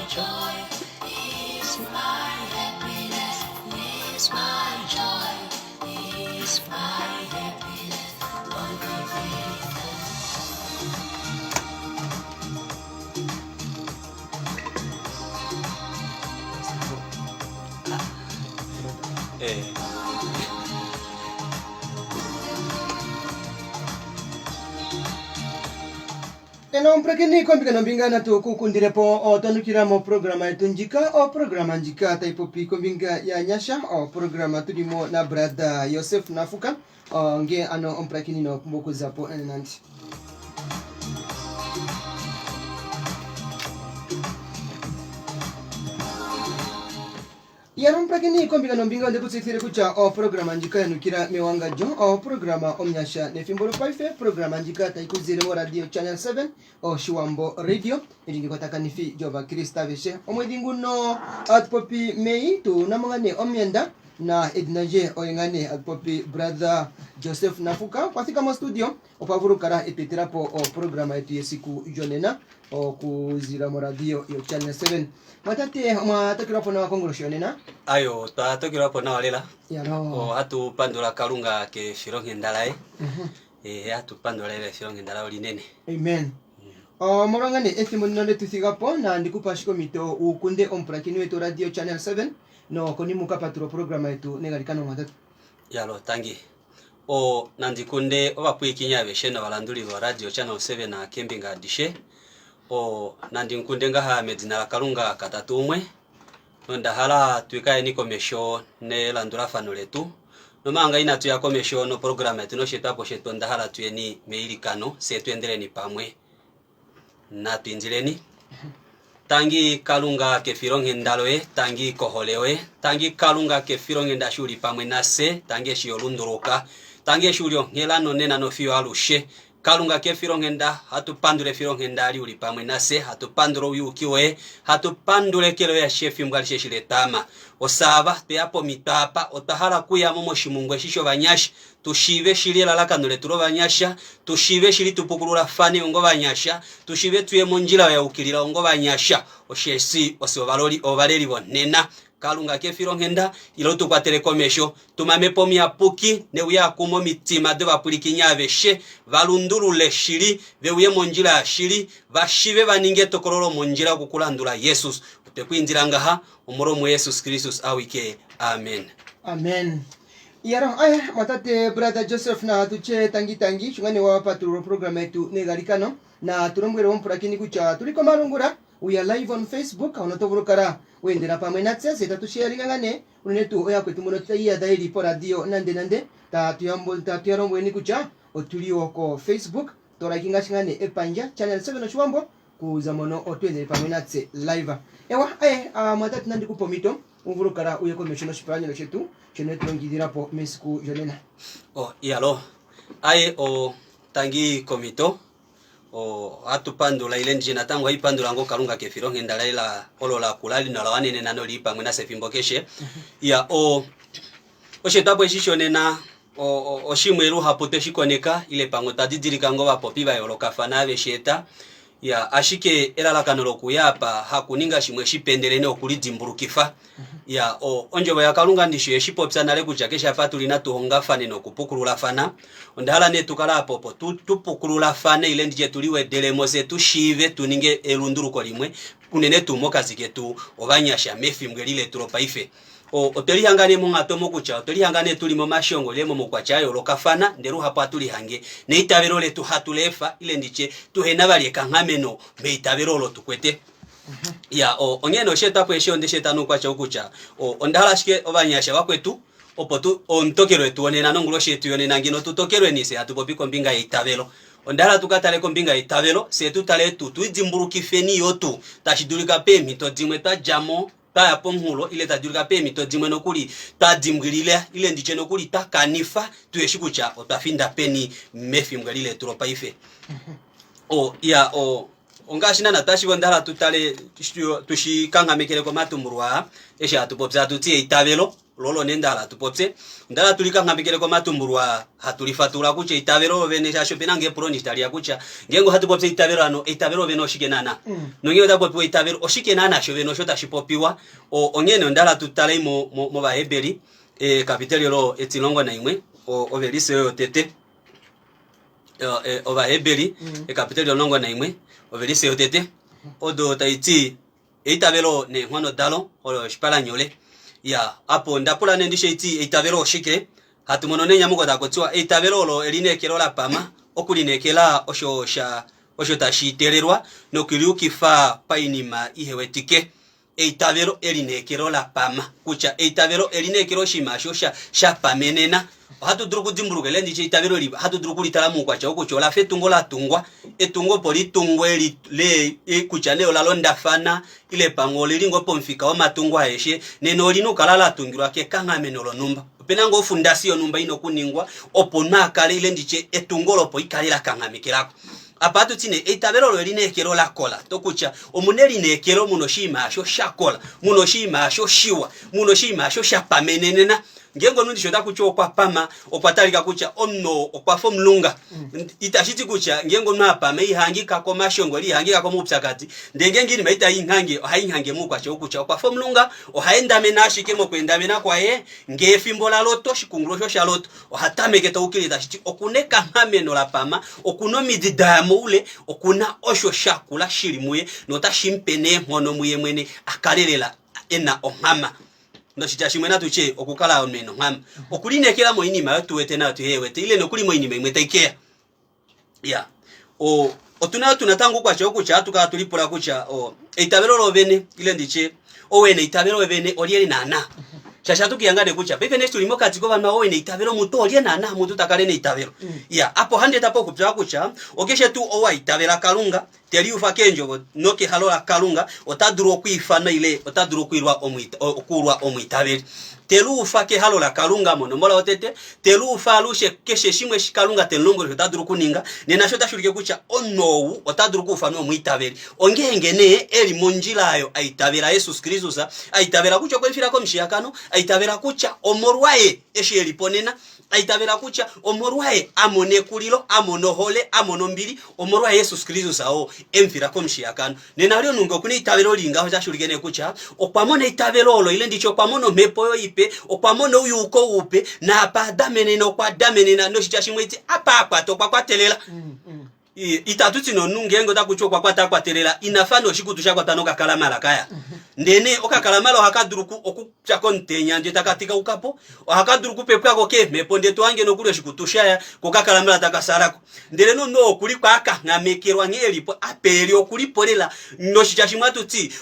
joy, He's my happiness, He's my joy, He's my happiness. Only Jesus. Eh. Eno omupulakeni kombinga nombinga natu ku kundilepo otwanukila moprograma yetu ndjika oprograma ndjika tayi popi kombinga yaanyasha oprograma tulimo na brother Josef Nafuka onge ano omupulakeni ino pumbwa okuza po nande. Yalwe omupulakeni kombinga nombinga onde ku tseyithile kutya oprograma ndjika ya nukila mewangandjo oprograma omunyasha nefimbo lopaife oprograma ndjika tayi ku zile moradio channel 7 oshiwambo radio elingikwatakanifi lyovakriste aveshe omwedhi nguno atupopi mei tu na mo nga nee omuyenda na edina lye oye nga nee atupopi brother Joseph Nafuka okwa thika mostudio opo a vule okukala etu etela po oprograma yetu yesiku lyonena okuzila moradio yoChannel 7. Mwatate omwa tokelwa po nawa konguloshi yonena? Ayo, otwa tokelwa po nawa lela. Yalo. Ohatu pandula Kalunga kefilonghenda laye. Eh, hatu pandula lela efilonghenda laye olinene. Amen. Omolwa nga nee ethimbo ndino letu thiga po nandi ku pa ashike omhito wu kunde omupulakeni wetu Radio Channel 7 nokonima u ka patulula oprograma yetu negalikano mwatate. Yalo, tangi. O, nandi kunde ovapwiikini aveshe novalanduli voRadio Channel 7 keembinga adishe. O, nandi mukunde ngaha medina laKalunga katatu umwe. Nonda hala tu ka yeni komesho nelandulafano letu. Nomanga inatu ya komesho noprograma yetu nosheetwapo shetu, onda hala tu yeni meilikano, fye tu endeleni pamwe. Natu indileni. Tangi Kalunga kefilonghenda loye, tangi kohole yoye, tangi Kalunga kefilonghenda eshi u li pamwe nafye, tangi eshi yo lunduluka, tangi eshi u li onghela nonena nofiyo alushe. Kalunga kefilonghenda, hatu pandula efilonghenda ali u li pamwe nafye, hatu pandula ouyuuki woye, hatu pandula eke loye ashishe efimbo alishe eshi letama. Osaava, twe ya pomhito apa, otwa hala okuya mo moshimungu eshi shovanyasha, tu shiive shili elalakano letu lovanyasha, tu shiive shili tu pukululafane ongovanyasha, tu shiive tu ye mondjila ya yukilila ongovanyasha, osheshi ofye ovaloli ovaleli vonena. Kalunga kefilonghenda, ila u tu kwatele komesho. Tuma Mhepo Omuyapuki ne uye a kume omitima dovapwilikini aveshe, va lundulule shili, ve uye mondjila yashili, va shiive va ninge etokolo lomondjila oku ku landula Jesus. Otwe ku indila ngaha, omolwOmwene Jesus Kristus awike. Amen. Amen. Iyalo aye mwatate brother Joseph na tutye tangi tangi sho nga nee wa patulula oprograma yetu negalikano na tu lombwele omupulakeni kutya tuli komalungula we are live on Facebook hono to vulu okukala we endela pamwe natse se tatu sharinga nga nee unene tuu oyakwetu mbono tayi iyadha yeli poradio nande nande tatu ya lombweleni kutya otuli wo ko Facebook to like ngaashi nga nee epandja channel 7 Oshiwambo kuza mono oto endele pamwe natse live ewa aye mwatate nandi kupe omhito U vule okukala u ye komesho noshipalanyolo shetu shono we tu longekidhila po mesiku lyonena. Oh, iyalo. Aye, o, tangi komhito. O, ohatu pandula, ile nditye natango ohai pandula ngoo Kalunga kefilonghenda laye la, olo la kula li nola wanenena noli li pamwe nafye efimbo keshe. Iya, o, osheetwapo eshi shonena, o, o, oshimwe luhapu twe shi koneka, ile pamwe otwa didilika ngoo ovapopi va yoolokafana have shi eta. Ya, ashike elalakano lokuya apa hakuninga shimwe shipe ndelenee okulidimbulukifa. Ya, o, Ondjovo yaKalunga ndishi oye shi popya nale kutya keshe apa tu li natu hongafane nokupukululafana. Onda hala nee tu kale apa opo tu, tu pukululafane ile nditye tu liwedele mo fye tu shiive tu ninge elunduluko limwe, unene tuu mokati ketu ovanyasha mefimbo eli letu lopaife. O, otwe lihanga nee monghatu omo kutya otwe lihanga nee tu li momashongo ile momaukwatya a yoolokafana, ndele luhapu ohatu lihange neitavelo letu hatu leefa ile nditye tuhena vali ekanghameno meitavelo olo tu kwete. Ya, o, onghee nee osheetwapo eshi onde shi eta noukwatya ou kutya o, onda hala ashike ovanyasha vakwetu opo tu omutokelo wetu wonena nonguloshi yetu yonena ngeno tu tokelweni fye hatu popi kombinga yeitavelo. Onda hala tu ka tale kombinga yeitavelo, fye tu tale tu tu lidimbulukifeni yo tu tashi dulika peemhito dimwe twa dja mo twa ya pomunghulo ile tashi dulika peemhito dimwe nokuli twa dimbwilila ile nditye nokuli twa kanifa tuhe shi kutya otwa finda peni mefimbo eli letu lopaife. O, ya, o, ongaashi naana tashi onda hala tu tale tu shi kanghamekele komatumbulo aa eshi hatu popi hatu ti eitavelo. Lo olo nee nda hala tu popye. Onda hala tu likanghamekele komatumbulwa aa hatu lifatulula kutya eitavelo lo vene, shaashi opena ngoo epulo ndishi tali ya kutya ngeenge ohatu popi eitavelo hano eitavelo lo vene oshike naana? Nongeenge otaku popiwa eitavelo oshike naana sho vene osho tashi popiwa? Onghee nee onda hala tu tale mOvaheberi ekapiteli olo etilongo naimwe ovelise oyo yotete. Ovaheberi ekapiteli 11 ovelise yotete odo tai ti Eitavelo neenghono dalo olo oshipalanyole. Ya, apo onda pula nee ndishe iti eitavelo oshike? Hatu mono nee enyamukulo taku tiwa eitavelo olo elineekelo la pama, okulineekela osho sha osho tashi teelelwa nokuliukifa painima ihe wetike. Eitavelo elineekelo la pama, kutya eitavelo elineekelo oshinima osho sha sha pamenena. Ohatu dulu okudimbuluka ile nditye eitavelo eli ohatu dulu okulitala moukwatya oo kutya ola fa etungo la tungwa. Etungo opo li tungwe li, le, e, kutya nee ola londafana ile pamwe oli li ngoo pomufika womatungo aeshe, nena oli na okukala la tungilwa kekanghameno lonhumba. Ope na ngoo ofundasi yonhumba i na okuningwa opo omunhu a kale ile nditye etungo olo opo i kale la kanghamekela ko. Apa ohatu ti nee eitavelo olo elineekelo la kola, to kutya omu na elineekelo mu na oshinima osho sha kola, mu na oshinima osho shiwa, mu na oshinima osho sha pamenenena. Ngeenge omunhu ndishi otaku tiwa okwa pama, okwa talika kutya omunhu oo okwa fa omulunga. Itashi ti kutya ngeenge omunhu a pama iha hangika komashongo ile iha hangika komaupyakadi, ndele ngeenge oinima itai nhange, ohai nhange moukwatya ou kutya okwa fa omulunga, oha endamene ashike mokweendamena kwaye, ngee efimbo la loto, oshikungulu osho sha loto, oha tameke ta ukilile tashi ti oku na ekanghameno la pama, oku na omidi da ya moule, oku na osho sha kula shi li muye notashi mu pe neenghono muye mwene a kale lela e na onghama. Noshitya shimwe natu tye okukala omunhu e na onghama okulineekela moinima oyo tu wete nayo tuhe wete ile nokuli moinima imwe tai keya. Ya, o otu na yo natango oukwatya wokutya hatu kala tu lipula kutya o eitavelo lovene ile nditye ou e na eitavelo vene olyelye naanaa. Shaashi ohatu kiyanga nee kutya paife nee eshi tuli mokati kovanhu ava ou e na eitavelo mutu olye naanaa mutu ta kala e na eitavelo. Ya, apa ohandi eta po okupya kutya okeshe tuu ou a itavela Kalunga te liufa keendjovo nokehalo laKalunga, ota dulu okwiifanwa ile ota dulu okuulwa omwiitaveli. Te liufa kehalo laKalunga monomola yotete, te liufa alushe keshe shimwe eshi Kalunga te mu lombwele osho ta dulu okuninga, nena osho otashi ulike kutya omunhu ou ota dulu okuufanwa omwiitaveli. Ongeenge nee e li mondjila oyo a itavela Jesus Kristus, a itavela kutya okwe mu fila komushiyakano, a itavela kutya omolwaye eshi e li po nena, a itavela kutya omolwaye a mona ekulilo, a mona ohole, a mona ombili, omolwa Jesus Kristus oo e mu fila komushiyakano. Nena oli omunhu ngee oku na eitavelo lii ngaho, otashi ulike nee kutya okwa mona eitavelo olo, ile nditye okwa mona omhepo oyo ipe, okwa mona ouyuuko upe, naapa a damenena okwa damenena, noshitya shimwe iti apa a kwata okwa kwatelela. Itatu ti nomunhu ngeenge otaku ti okwa kwata a kwatelela, ina fa nee oshikutu sha kwatwa nokakalamala kaya. Ndele nee okakalamala ohaka dulu okupya komutenya ndele taka tikauka po, ohaka dulu okupepwa ko keemhepo ndele to hange nokuli oshikutu sha ya ko okakalamala taka sala ko. Ndele nomunhu oo okuli po a kanghamekelwa nghee e li po, apa e li oku li po lela. Noshitya shimwe ohatu ti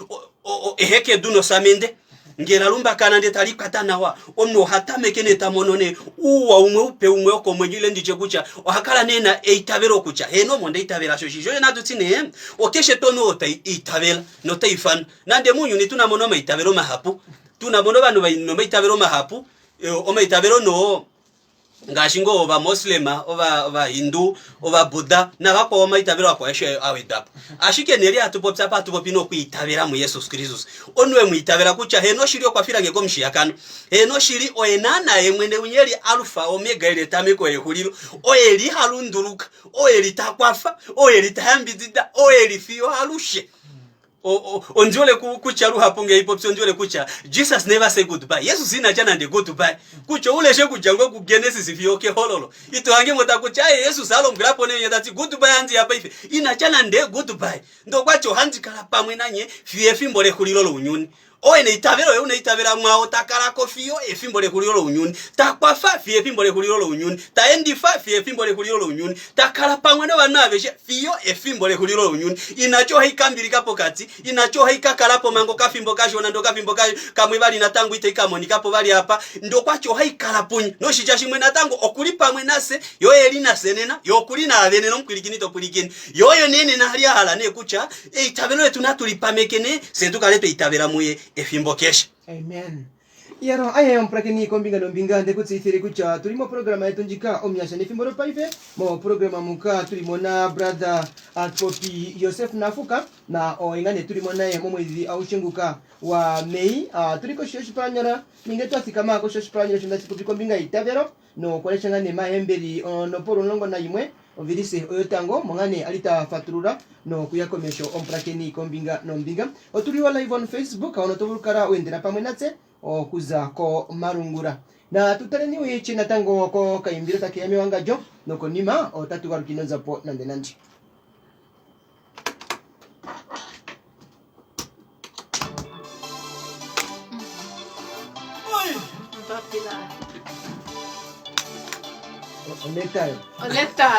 ehekedu nosamende. Nge la lumbakana ndele tali kwata nawa, omunhu oha tameke nee ta mono nee ouwa umwe upe umwe wokomwenyo ile nditye kutya oha kala nee na eitavelo kutya heeno omo nda itavela sho shi. Sho natu ti nee okeshe tuu omunhu oo ta itavela nota ifanwa. Nande mounyuni tu na mo omaitavelo mahapu, tu na mo ovanhu va nomaitavelo mahapu, omaitavelo noo ngaashi ngoo Ovamoslem, Ovahindu, Ovabuddha navakwao omaitavelo akwao aeshe a wedwa po. Ashike nee li hatu popi apa, hatu popi nokwiitavela muJesus Kristus. Omunhu e mu itavela kutya heeno oshili okwa fila nge komushiyakano, heeno oshili oye naanaa ye mwene winya e li Alfa, Omega, e li etameko exulilo, oye li ha lunduluka, oye li ta kwafa, oye li ta yambidida, oye li fiyo alushe. Ondi hole kutya luhapu nge ipopi ondi hole kutya Jesus never say goodbye. Jesus ina tya nande goodbye. Kutya uleshe kudja ngo kuGenesis fiyo okehololo. Ito hange mo ta kutya aye Jesus a lombwela po nee ta ti goodbye handi ya paife. Ina tya nande goodbye. Ndee okwa ti ohandi kala pamwe nanye fiyo efimbo lexulilo lounyuni. Oo e na eitavelo, ye una itavela mwaao ta kala ko fiyo efimbo lexulilo lounyuni, ta kwafa fiyo efimbo lexulilo lounyuni, ta endifa fiyo efimbo lexulilo lounyuni, ta kala pamwe novanhu aveshe fiyo efimbo lexulilo lounyuni. Ina tya ohai ka mbilika pokati, ina tya ohai ka kala po manga okafimbo kashona ndee okafimbo kamwe vali natango itai ka monika po vali apa, ndee okwa tya ohai kala punye. Noshitya shimwe natango, oku li pamwe nafye, ye oye li nafye nena, ye oku li naave nena omupwilikini to pwilikine. Ye oye nee nena a li a hala nee kutya Eitavelo letu natu li pameke nee, fye tu kale twa itavela muye efimbo keshe. Amen. Iyalo aye omupulakeni kombinga nombinga nde ku tseyithile kutya tuli moprograma yetu ndjika omunyasha nethimbo lopaife. Moprograma muka tuli mo na brother Atupopi Josef Nafuka na oye ngaa nee tuli mo naye momwedhi aguhe nguka wa Mei. Tuli koshi yoshipalanyolo nenge twa thikama koshi yoshipalanyolo shono tashi popi kombinga yeitavelo nokulesha ngaa nee Mahembeli onopolo 11 ovelise oyotango mo ngaa nee ali ta fatulula nokuya komesho omupulakeni kombinga nombinga. Otuli wo live on Facebook hono to vulu kala weendela pamwe natse okuza komalungula. Na tu taleni wiichi natango kokaimbilo takeya mewangandjo nokonima otatu galukile nonzapo nande nande. Mbapila. Onetayo. Oneta.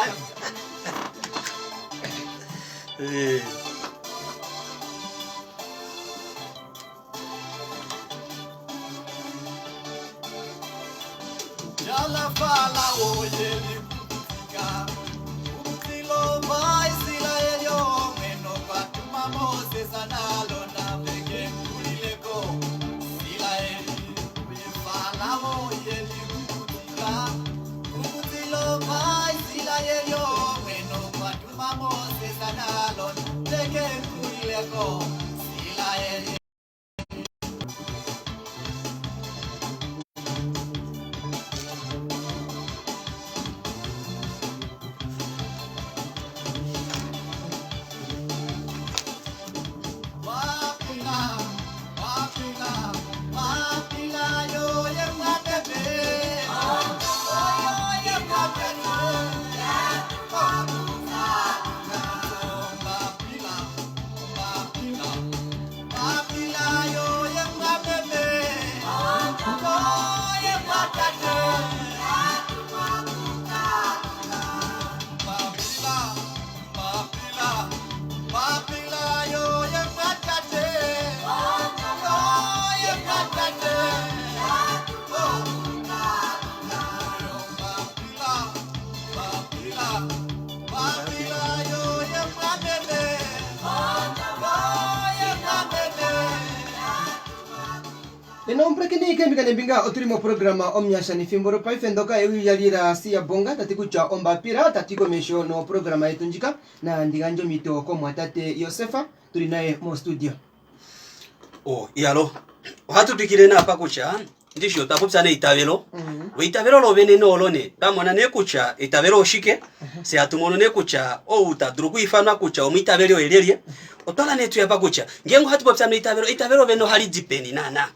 Nena omupulakeni kembinga nembinga otuli moprograma omunyasha nethimbo lopaife ndoka ewi lya lila Siyabonga tati kutya ombapila tati komesho noprograma yetu ndjika na ndi gandje ompito komwatate Josefa tuli naye mostudio. Oh, iyalo ohatu twikile naapa kutya ndishi otwa popya neitavelo lweitavelo lovene noolo ne twamona nee kutya eitavelo oshike se hatu mono nee kutya ou ta dulu okwiifanwa kutya omwiitaveli oye lyelye otwala nee tuya pa kutya ngeenge ohatu popya neitavelo eitavelo vene ohali di peni naana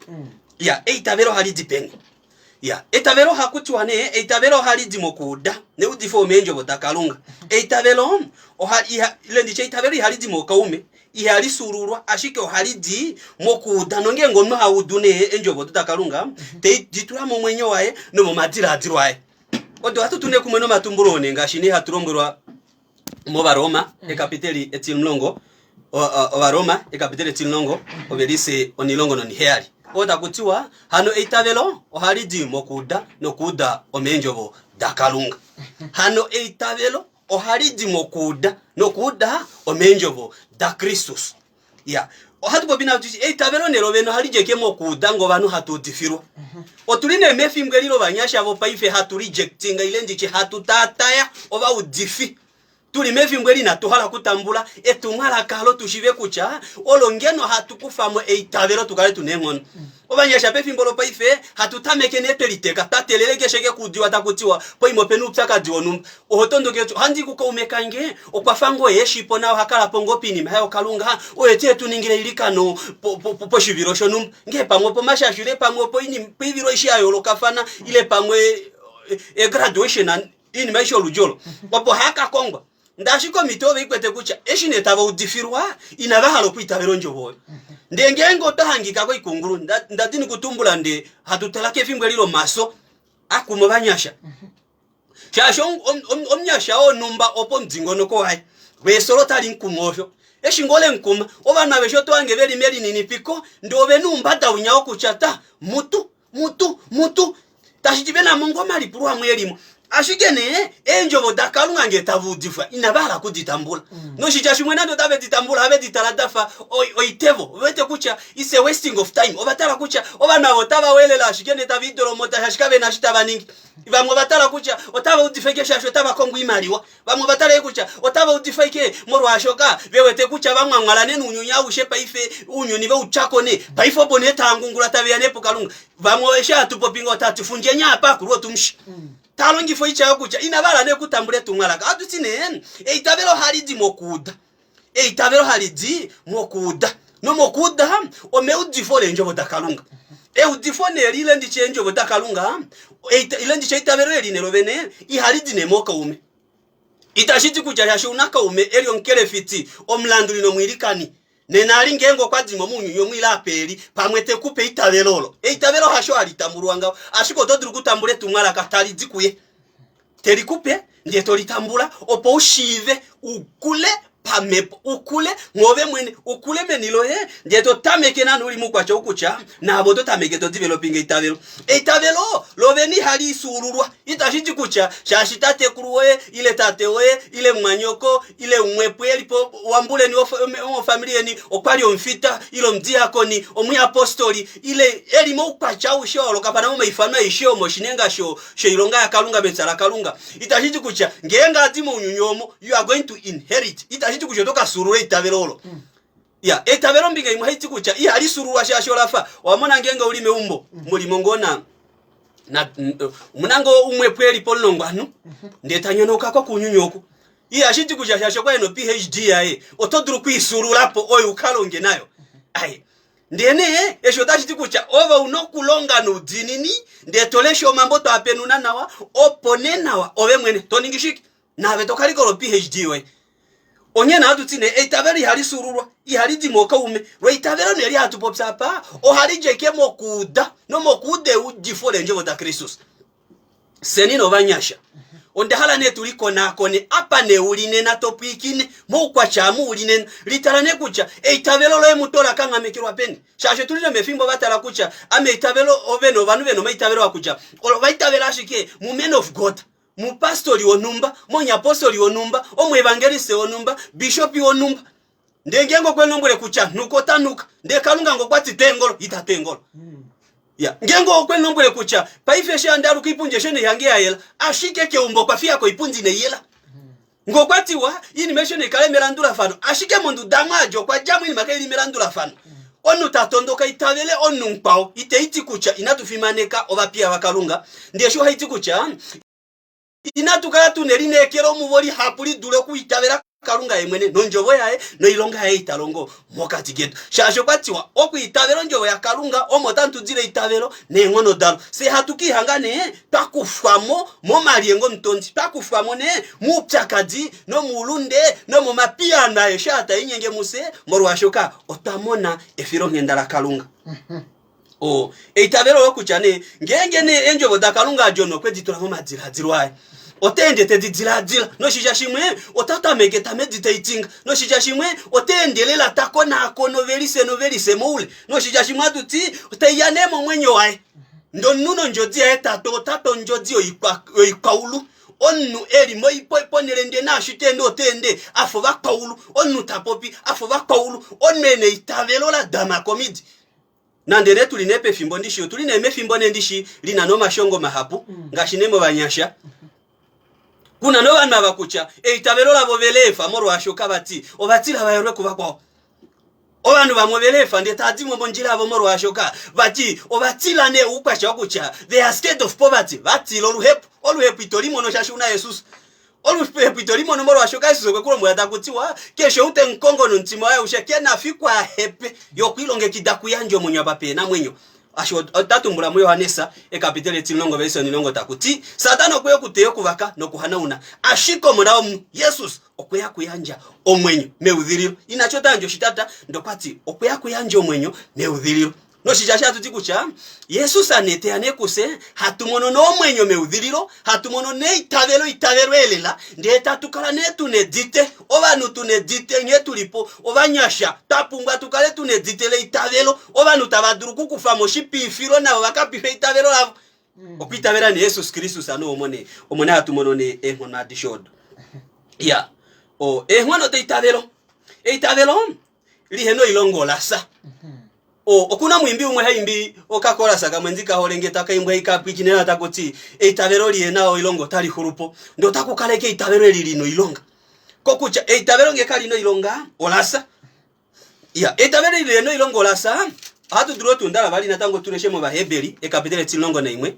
ya eitavelo ohali di peni ya eitavelo ohaku tiwa nee eitavelo ohali di mokuuda neudifo womeendjovo dakalunga eitavelo oha, iha, ile nditye eitavelo ihali di mokaume ihali sululwa ashike ohali di mokuuda nongeenge omunhu ha udu nee eendjovo odo dakalunga te di tula momwenyo waye nomomadiladilo aye odo ohatu tu nee kumwe nomatumbulo oo nee ngaashi nee hatu lombwelwa mOvaroma ekapiteli etimulongo Ovaroma ekapiteli etimulongo ovelise 17 oo taku tiwa hano eitavelo ohali di mokuuda nokuuda omeendjovo dakalunga hano eitavelo ohali di mokuuda nokuuda omeendjovo daKristus ya ohatu popi nao tuti eitavelo nee lovene ohali djeke mokuuda ngovanhu hatu udifilwa otuli nee mefimbo eli lovanyasha vopaife hatu rejectinga ile nditye hatu taataya ovaudifi tuli mefimbo eli inatu hala okutambula etumwalaka alo tu shive kutya olo ngeno hatu kufamo eitavelo tu kale tuna eenghono ovanyasha pefimbo lopaife hatu tameke nee tweliteka twa telele keshe kekuudiwa taku tiwa poima opena oupyakadi wonhumba oho tondoke oti ohandi kukaume kange okwa fa ngoo ye eshipo naye oha kala po ngoo poinima yayokalunga oye ti etu ningile eilikano poshivilo shonhumba ngee pamwe opomashasho ile pamwe opoivilo ishi ya yoolokafana ile pamwe egraduation iinima aishe oludji olo opo haka kongwa ndaashi komite ove ikwete kutya eshi nee tava udifilwa inava hala okwiitavela ondjovo oyo ndee ngeenge oto hangika koikungulu ndadini kutumbula ndee hatu tala kefimbo eli lomaso akuma ovanyasha shaashi omunyasha wonhumba opo omudingonoko waye weesolo tali mukuma osho eshi ngoo lemukuma ovanhu aveshe oto hange veli melininipiko ndee ovena oumbada winya wokutya ta mutu mutu mutu tashi ti vena mo ngoo omalipulo amwe elimo. Ashike nee, eendjovo daKalunga ngee tava udifwa, inava hala oku di tambula. Noshitya shimwe nande otave di tambula, ohave di tala da fa oitevo. Ove wete kutya it's a wasting of time. Ova tala kutya ovanhu ava otava weelele ashike ndee tava idolomota shaashi kave na eshi tava ningi. Vamwe ova tala kutya otava udifa ashike shaashi otava kongo oimaliwa. Vamwe ova tala kutya otava udifa ashike molwaashoka ve wete kutya va mwamwala nee nounyuni aushe paife, ounyuni veu tya ko nee. Paife opo nee tava ngungula tave ya nee puKalunga. Vamwe eshi hatu popi ngaho tati fundjeni apa akulu otumshi. Ta longifa oitya yokutya inava hala nee okutambula etumwalaka. Ohatu ti nee eitavelo ohali di mokuuda. Eitavelo hali di mokuuda. Nomokuuda omeudifo leendjovo daKalunga. Eudifo nee eli ile nditye eendjovo daKalunga, ile nditye eitavelo eli nee lovene ihali di nee mookaume. Itashi ti kutya shaashi una kaume e li omukelefiti, omulanduli nomwiilikani, nena ali ngeenge okwa di mo mounyuni omu ile apa e li, pamwe te ku pe eitavelo olo. Eitavelo hasho hali tambulwa ngaho, ashike oto dulu okutambula etumwalaka tali di kuye, te li ku pe, ndee to li tambula opo u shiive u kule pamhepo, u kule mwoove mwene, u kule meni loye, ndee to tameke naana u li moukwatya ou kutya naave oto tameke to developinga eitavelo. Eitavelo lovene ihali fyuululwa. Itashi ti kutya shaashi tatekulu woye ile tate woye ile mumwanyoko ile umwepo e li po wambuleni wofamili yeni okwa li omufita ile omudiakoni, omuyapostoli ile e li moukwatya aushe wa yoolokafana momaifano aeshe omoshinenga shoilonga yaKalunga mepya laKalunga. Itashi ti kutya ngeenge a di mounyuni omo you are going to inherit. Itashi ti kutya oto ka fyuulula eitavelo olo. Ya, eitavelo ombinga imwe ohai ti kutya ihali fyuululwa shaashi ola fa owa mona ngeenge u li meumbo mu li mo ngoo na na omuna ngoo umwe po e li pomulongwanhu ndee ta nyonauka ko kuunyuni oku. Ihashi ti kutya shaashi okwa e na o-PhD yaye oto dulu okwiifyuulula po oyo u ka longe nayo. Ai. Ndee nee eshi otashi ti kutya ove u na okulonga noudiinini ndee to lesha omambo to a penuna nawa opo nee nawa ove mwene to ningi shike? Naave to ka likola o-PhD yoye. Onghee nee ohatu ti nee eitavelo ihali fyuululwa, ihali di mookaume. Lweitavelo nee eli hatu popi apa, ohali dja ashike mokuuda, nomokuuda eudifo leendjovo daKristus. Fyeni nee ovanyasha, onda hala nee tu likonaakone apa nee u li nena to pwiikine, moukwatya amu u li nena. Litala nee kutya eitavelo loye muto ola kanghamekelwa peni. Shaashi otu li nomefimbo va tala kutya ame eitavelo, ove novanhu ve na omaitavelo a kutya ova itavela ashike mu man of God. mupastori wonhumba, monyapostoli wonhumba, omuevangeliste wonhumba, bishopi wonhumba. Ndee ngeenge okwe lombwele kutya nhuka ota nhuka, ndee Kalunga nge okwa ti twa eengolo, ita tu eengolo. Ya, ngeenge okwe lombwele kutya paife eshi handi aluka oipundi eshe neihange ya yela, ashike keumbo okwa fiya ko oipundi inai yela. Nge okwa tiwa iinima aishe nai kale melandulafano, ashike monduda mwaadja okwa dja mo oinima kai li melandulafano. Omunhu ta tondoka itavele omunhu mukwao, itei ti kutya inatu fimaneka ovapiya vaKalunga, ndele eshi ohai ti kutya inatu kala tu nelineekelo muvo lihapu li dule okuitavela Kalunga ye mwene nondjovo yaye noilonga yaye ita longo mokati ketu. Shaashi okwa tiwa okwiitavela ondjovo yaKalunga omo otamu tu dile eitavelo neenghono dalo. Fye hatu ka ihanga nee twa kufwa mo momalyenge omutondi, twa kufwa mo nee moupyakadi nomoulunde nomomapiyaano aeshe aa taa inyenge mufye, molwaashoka otwa mona efilonghenda laKalunga. O, eitavelo olo kutya nee ngeenge nee eendjovo daKalunga John okwe di tula momadiladilo aye, ota ende te di diladila, noshitya shimwe ota tameke ta meditatinga, noshitya shimwe ota ende lela ta konaakona ovelise novelise moule, noshitya shimwe hatu ti tai ya nee momwenyo waye. Ndee omunhu nondjodi yaye ta to, ota to ondjodi yoikwaulu. Omunhu e li ponhele ndee naashi ta ende ota ende a fa ovakwaulu, omunhu ta popi a fa ovakwaulu, omunhu e na eitavelo la dama komidi. Nande nee tuli nee pefimbo ndishi, otuli nee mefimbo nee ndishi lina nomashongo mahapu, ngaashi nee movanyasha. Kuna novanhu ava kutya eitavelo lavo ve leefa molwaashoka vati ova tila va yolwe kuvakwao. Ovanhu vamwe ove leefa ndee tava di mo mondjila yavo molwaashoka vati ova tila nee oukwatya wokutya they are scared of poverty, va tila oluhepo. Oluhepo ito li mono shaashi una Jesus. Oluhepo ito li mono molwaashoka Jesus okwe ku lombwela taku tiwa keshe ou te mu kongo nomutima waye aushe ke na fiku a hepe ye okwa ilongekida okuyandja omwenyo apa pe na mwenyo. Osho ota tumbula muJohannes ekapiteli etimulongo verse onilongo taku ti Satana okwe ya okuteya, okuvaka nokuhanauna, ashike Omona womunhu, Jesus, okwe ya okuyandja omwenyo meudhililo. Ina tya ota yandje oshitata, ndele okwa ti okwe ya okuyandja omwenyo meudhililo. Noshitya sha hatu ti kutya Jesus ne teya ne kufye, hatu mono nomwenyo meudhililo, hatu mono neitavelo itavelo elela, ndee tatu kala ne tu nedite, ovanhu tu nedite nghee tu li po, ovanyasha twa pumbwa tu kale tu nedite leitavelo, ovanhu tava dulu okukufa mo oshipiifilo navo va ka pife eitavelo lavo. Okwiitavela ne Jesus Kristus ano omo ne omo ne hatu mono ne eenghono adishe odo. Ya. O eenghono deitavelo. Eitavelo lihena oilonga ola fya. O, okuna omwiimbi umwe haimbi okakolasa kamwe ndi kahole nge taka imbwa ikapwikinena taku ti eitavelo lihena oilonga otali xulu po. Ndee otaku kaleke eitavelo eli lina oilonga. Kokutya eitavelo nge kali na oilonga ola fya. Ya, eitavelo eli lihena oilonga ola fya. Ohatu dulu otundala vali natango tu leshe mOvaheberi ekapiteli etimulongo naimwe.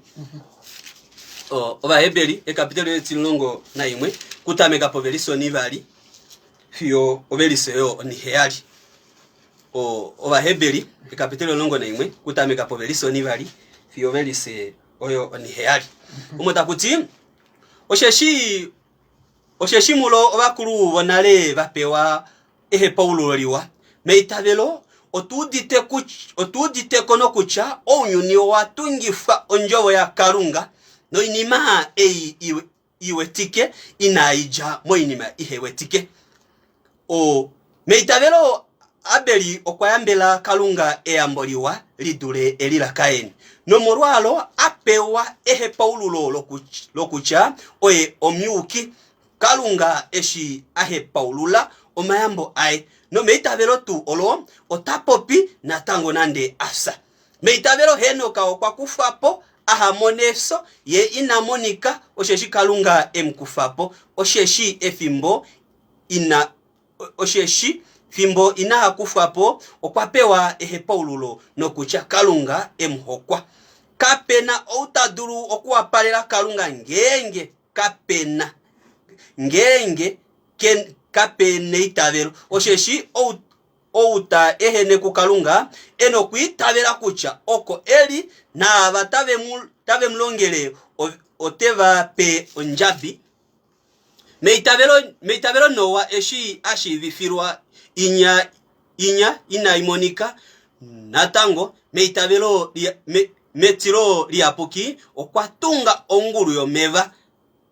O, Ovaheberi ekapiteli etimulongo naimwe kutameka povelise onivali fiyo ovelise oyo oniheyali. O, Ovaheberi ekapiteli 11 kutameka povelise onivali fiyo ovelise oyo oniheyali. Omo taku ti osheshi osheshi mulo ovakulu vonale va pewa ehepaululo liwa meitavelo otu udite kutya otu udite ko nokutya ounyuni owa tungifwa ondjovo yaKalunga noinima ei i wetike inai dja moinima ihe wetike. O, meitavelo Abeli okwa yambela Kalunga eyambo liwa li dule eli laKain, nomolwaalo a pewa ehepaululo lokutya oye omuyuki, Kalunga eshi a hepaulula omayambo aye. Nomeitavelo tuu olo ota popi natango nande a fya. Meitavelo Henok okwa kufwa po aha mone efyo, ye ina monika, osheshi Kalunga e mu kufa po. Osheshi efimbo ina osheshi fimbo inaha kufwa po, okwa pewa ehepaululo nokutya Kalunga e mu hokwa. Kape na ou ta dulu okuwapalela Kalunga ngeenge kape na ngeenge kape neitavelo, osheshi ou Ou ta ehene kuKalunga e nokwiitavela kutya oko e li, naava tave mu, tave mu longele ote va pe ondjabi. Meitavelo, meitavelo Noa eshi a shiivifilwa inya, inya inai monika natango, meitavelo, me, metilo liyapuki okwa tunga ongulu yomeva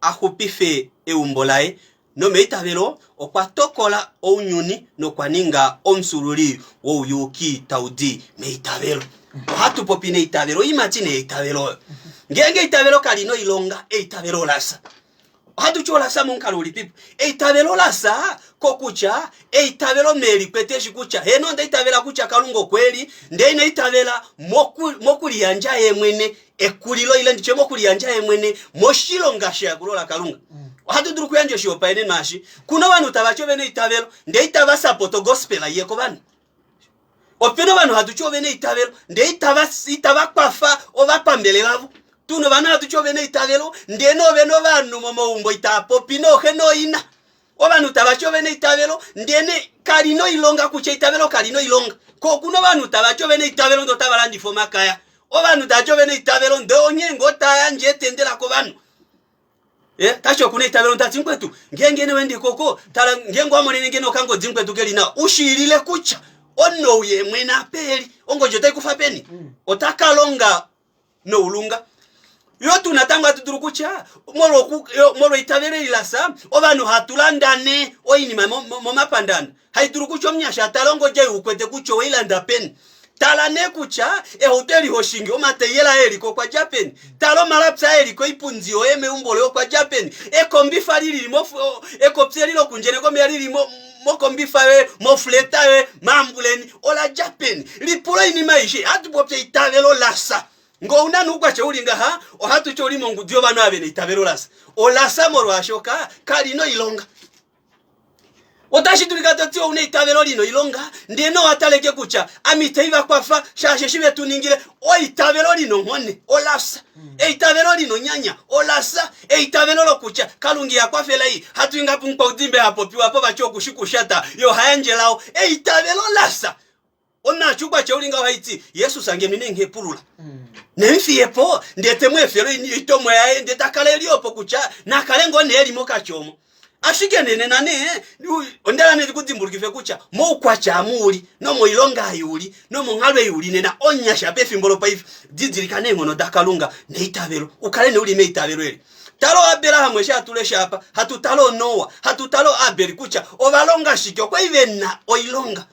a xupife eumbo laye, nomeitavelo okwa tokola ounyuni nokwa ninga omufyuululi wouyuki tau di meitavelo. Ohatu popi neitavelo, oiimati nee yeitavelo oyo. Ngeenge eitavelo kali na oilonga, eitavelo ola fya. Ohatu ti ola fya momukalo ulipipo? Eitavelo ola fya kokutya eitavelo me li kwete eshi kutya heeno onda itavela kutya Kalunga okwe li, ndele ina itavela moku, mokuliyandja ye mwene ekulilo ile nditye mokuliyandja ye mwene moshilonga sheyakulo laKalunga. Ohatu dulu okuyandja oshihopaenenwa eshi. Kuna ovanhu tava ti ove na eitavelo, ndele itava sapota ogospel iye kovanhu. Opena ovanhu hatu ti ove na eitavelo, ndele itava, itava kwafa ovapambele vavo. Tuna ovanhu hatu ti ove na eitavelo, ndele nove na ovanhu momaumbo itava popi nooxe nooina. Ovanhu tava ti ove na eitavelo, ndele kali na oilonga kutya eitavelo kali na oilonga. Ko okuna ovanhu tava ti ove na eitavelo ndele otava landifa omakaya. Ovanhu tava ti ove na eitavelo ndele onghee ngoo ta yandje etendela kovanhu. Eh, tashi okuna eitavelo tati mukwetu, ngeenge ne wende koko, tala ngeenge wa monene ngeno okangodi mukwetu keli nawa, u shiilile kutya omunhu ou ye mwene apa eli, ongodi otai kufa peni? Ota ka longa noulunga. Yo tuu natango hatu dulu kutya molweitavelo eli la fya, ovanhu hatu landa nee oinima momapandanda. Hai dulu kutya omunyasha tala ongodi ei u kwete kutya owei landa peni. Tala nee kutya ehauto eli ho shingi omatayiyela aye eliko okwa dja peni. Tala omalapi aye eliko oipundi yoye meumbo loye okwa dja peni. Ekombifa li lili mo, ekopi eli lokundjeneka omeya li li mo, mokombifa yoye, mofleta yoye, maambuleni, ola dja peni? Lipula oinima aishe. Hatu popi eitavelo la fya. Nge ou na noukwatya u li ngaha, ohatu ti oli mongudu yovanhu ava ve na eitavelo la fya. Ola fya molwaashoka kali na oilonga. Otashi dulika to ti ou na eitavelo li na oilonga, ndele nowa taleke kutya ame itai va kwafa shaashi eshi ve tu ningile. Eitavelo li na onghone ola fya. Eitavelo li na onyanya ola fya. Eitavelo lokutya Kalunga iha kwafela ei hatu inga pumukwaudimbe ha popiwa po vati oku shi kushata ye oha yandje elao. Eitavelo la fya. Onashi oukwatya uli ngaho hai ti, Jesus ngeno ine nghepulula. Ne mu fiye po, ndee te mu efele oitomo yaye, ndee ta kala e li opo kutya na kale ngoo nee e li mokati omo. Ashike nee nena nee, onda hala nee ndi ku dimbulukife kutya moukwatya amu u li, nomoilonga ei u li, nomonghalo ei u li nena, omunyasha pefimbo lopaife, didilika neenghono daKalunga neitavelo, u kale nee u li meitavelo eli. Tala oAbraham eshi hatu lesha apa, hatu tale oNoa, hatu tale oAbel kutya ova longa shike, okwa li ve na oilonga.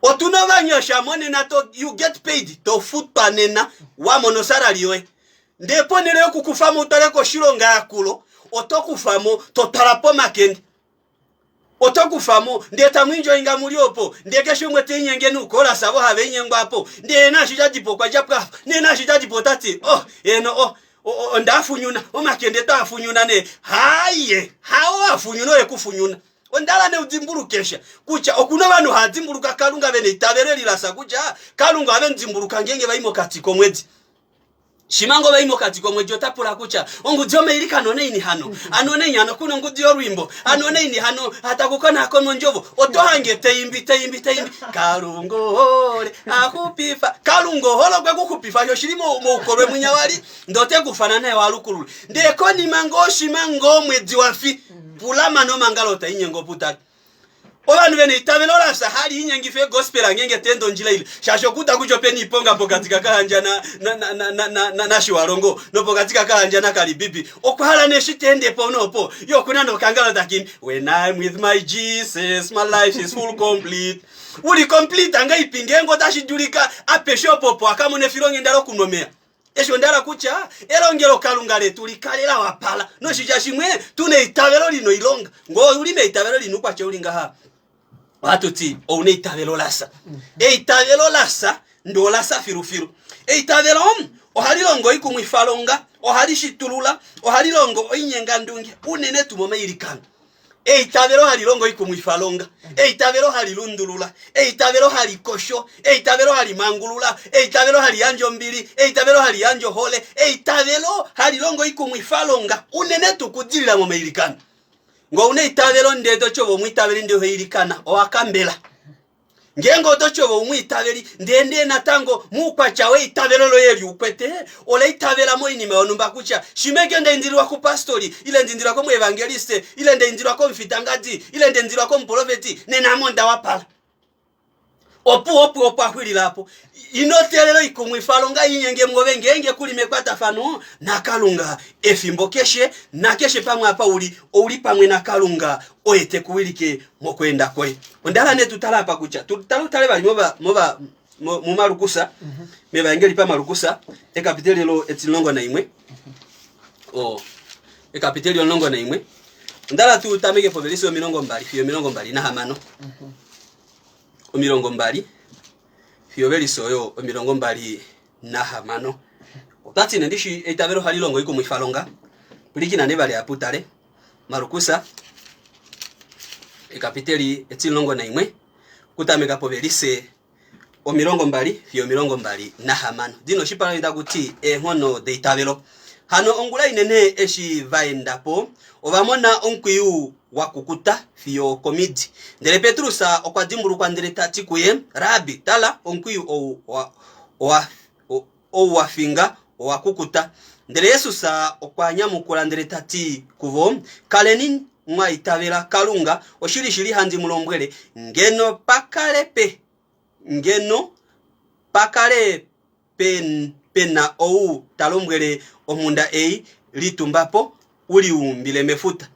Otu na ovanyasha monena to you get paid to futwa nena wa mona osalary yoye. Ndee ponhele yokukufa mo u twale koshilongayakulo, oto kufa mo to twala pomakende. Oto kufa mo ndee tamu indjoinga mu li opo, ndee keshe umwe te linyenge nuukolasa avo have linyengwa apo. Ndee naashi sha di po okwa dja po apa, ndee naashi sha di po ota ti, Oh, heeno, o, o, onda funyuna, omakende twaa funyuna nee. Haaye, hao a funyuna oye ku funyuna. Onda hala nee u dimbuluke sha, kutya oku na ovanhu hava dimbuluka Kalunga ve na eitavelo eli la fya kutya Kalunga ohave mu dimbuluka ngeenge va i mokati komwedi. Shima ngoo vai mokati komwedi ota pula kutya ongudi yomailikano onaini hano? Ano onaini hano kuna ongudi yolwiimbo? Ano onaini hano hataku konakonwa ondjovo? Oto hange taimbi taimbi taimbi Kalunga ohole axupifa Kalunga ohole okwe ku xupifa sho shili moukolwe mwinya wali ndee ote ku fana naye walukulule ndee konima ngoo shima ngoo omwedi wafi pula mane omangalo tainyengo oputale Ovanhu vena eitavelo la fya hali inyengifa egospel ngeenge ta ende ondjila ile shaashi okuuda kutya opena iiponga pokati kaKahandja na, na, na, na, na, na, na, naShiwalongo nopokati kaKahandja naKalibibi okwa hala nee eshi ta ende po noopo ye okuna nokangalo taka imbi when I'm with my Jesus my life is full complete uli complete angaipi ngeenge otashi dulika apeshe opo opo a ka mone efilonghenda lokunwa omeya Eshi onda hala kutya elongelokalunga letu li kale la wapala. Noshitya shimwe, tu na eitavelo li na oilonga. Ngee ou li meitavelo li na oukwatya u li ngaha, ohatu ti ou na eitavelo la fya. Eitavelo la fya, ndee ola fya filufilu. Eitavelo ohali longo oikumwifalonga, ohali shitulula, ohali longo oinyengandunge, unene tuu momailikano. Eitavelo hali longo oikumwifalonga, eitavelo hali lundulula, eitavelo hali kosho, eitavelo hali mangulula, eitavelo hali yandje ombili, eitavelo hali yandje ohole, eitavelo hali longo oikumwifalonga, unene tuu okudilila momailikano. Ngee ouna eitavelo ndee to ti ove omwiitaveli ndee oho ilikana, owa kambela. Ngeenge oto ti ove omwiitaveli, ndee ndee natango muukwatya weitavelo loye eli ukwete, ola itavela moinima yonhumba kutya shimwe eke nda indililwa kupastori, ile nda indililwa komuevangeliste, ile nda indililwa komufitangadi, ile nda indililwa komuprofeti, nena ame onda wapala. Opuwo opuwo opwa xwilila apo. Ino teelela oikumwifalonga i linyenge mwoove ngeenge ku li mekwatafano naKalunga efimbo keshe, nakeshe pamwe apa u li, ou li pamwe naKalunga oye te ku wilike mokweenda kwoye. Onda hala nee tu tale apa kutya tu tale utale vali mova mova muMalukusa mevaengeli paMalukusa ekapiteli lo etimulongo naimwe o ekapiteli 11 onda hala tu tameke povelisi 20 fiyo 26 20 fiyo ovelisi oyo 26 ota ti nee ndishi eitavelo ohali longo oikumwifalonga pwilikina nee vali apa utale Marukusa ekapiteli etimulongo naimwe okutameka povelise 20 fiyo 26 dina oshipalanyole taku ti eenghono deitavelo. Hano ongula inene eshi va enda po, ova mona omukwiyu wa kukuta fiyo okomidi. Ndele Petrus okwa dimbulukwa ndele ta ti kuye, Rabi, tala, omukwiyu ou owa ou wa finga owa kukuta. Ndele Yesus okwa nyamukula ndele ta ti kuvo, Kaleni mwa itavela Kalunga, oshilishili handi mu lombwele, ngeno pa kale pe ngeno pa kale pe, pe na ou ta lombwele omhunda ei, Litumba po, u liumbile mefuta.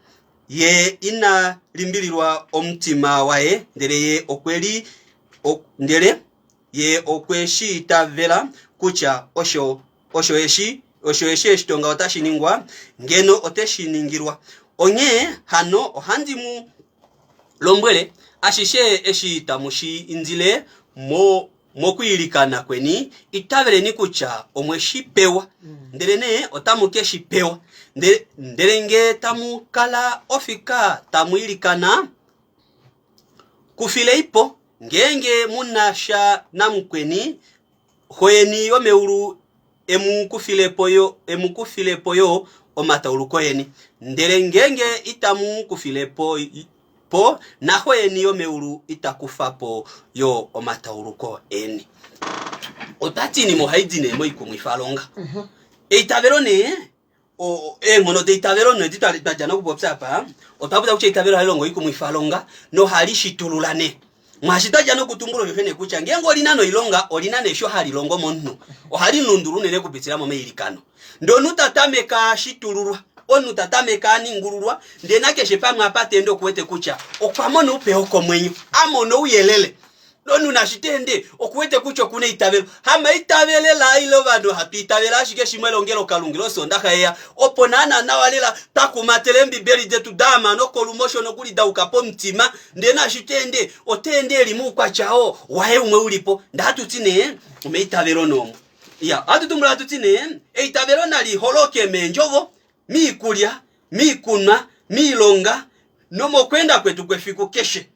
Ye ina limbililwa omutima waye, ndele ye okwe li ndele Ye okwe shi itavela kutya osho, osho eshi, osho eshi e shi tonga otashi ningwa, ngeno ote shi ningilwa. Onghee hano ohandi mu lombwele, ashishe eshi tamu shi indile mo, mokwiilikana kweni, itaveleni kutya omwe shi pewa, ndelenee otamu ke shi pewa. Ndele, ndele nge tamu kala ofika tamu ilikana, Kufilei po, ngeenge mu na sha namukweni, Xo yeni yomeulu e mu kufile po yo, e mu kufile po yo omatauluko eni. Ndele ngeenge itamu kufile po, po, naXo yeni yomeulu ita kufa po yo omatauluko eni. Ota ti oinima ohai di nee moikumwifalonga. Eitavelo nee Eenghono deitavelo nedi twa dja nokupopya apa, otwa popya kutya eitavelo ohali longo oikumwifalonga nohali shitulula nee. Mwaashi twa dja nokutumbula osho nee kutya ngeenge oli na noilonga, oli na nee sho hali longo momunhu. Ohali lundulula unene okupitila momailikano. Ndee omunhu ta tameke a shitululwa, omunhu ta tameke a ningululwa, ndee nakeshe pamwe apa ta ende oku wete kutya okwa mona oupe wokomwenyo, a mona ouyelele. Omunhu nashi ta ende okuwete kutya okuna eitavelo. Hamaitavele la ile ovanhu hatu itavele ashike shimwe elongelokalunga ile Osoondaxa yeya, opo naana nawa lela twa kumatela Eembibeli detu da ama nokolumosho nokuli da yuka pomutima. Ndele naashi ta ende, ota ende e li moukwatya oo waye umwe u li po. Ndee hatu ti nee, omeitavelo nee omo. Iya, ohatu tumbula hatu ti nee, eitavelo nali holoke meendjovo, miikulya, miikunwa, miilonga nomokweenda kwetu kwefiku keshe.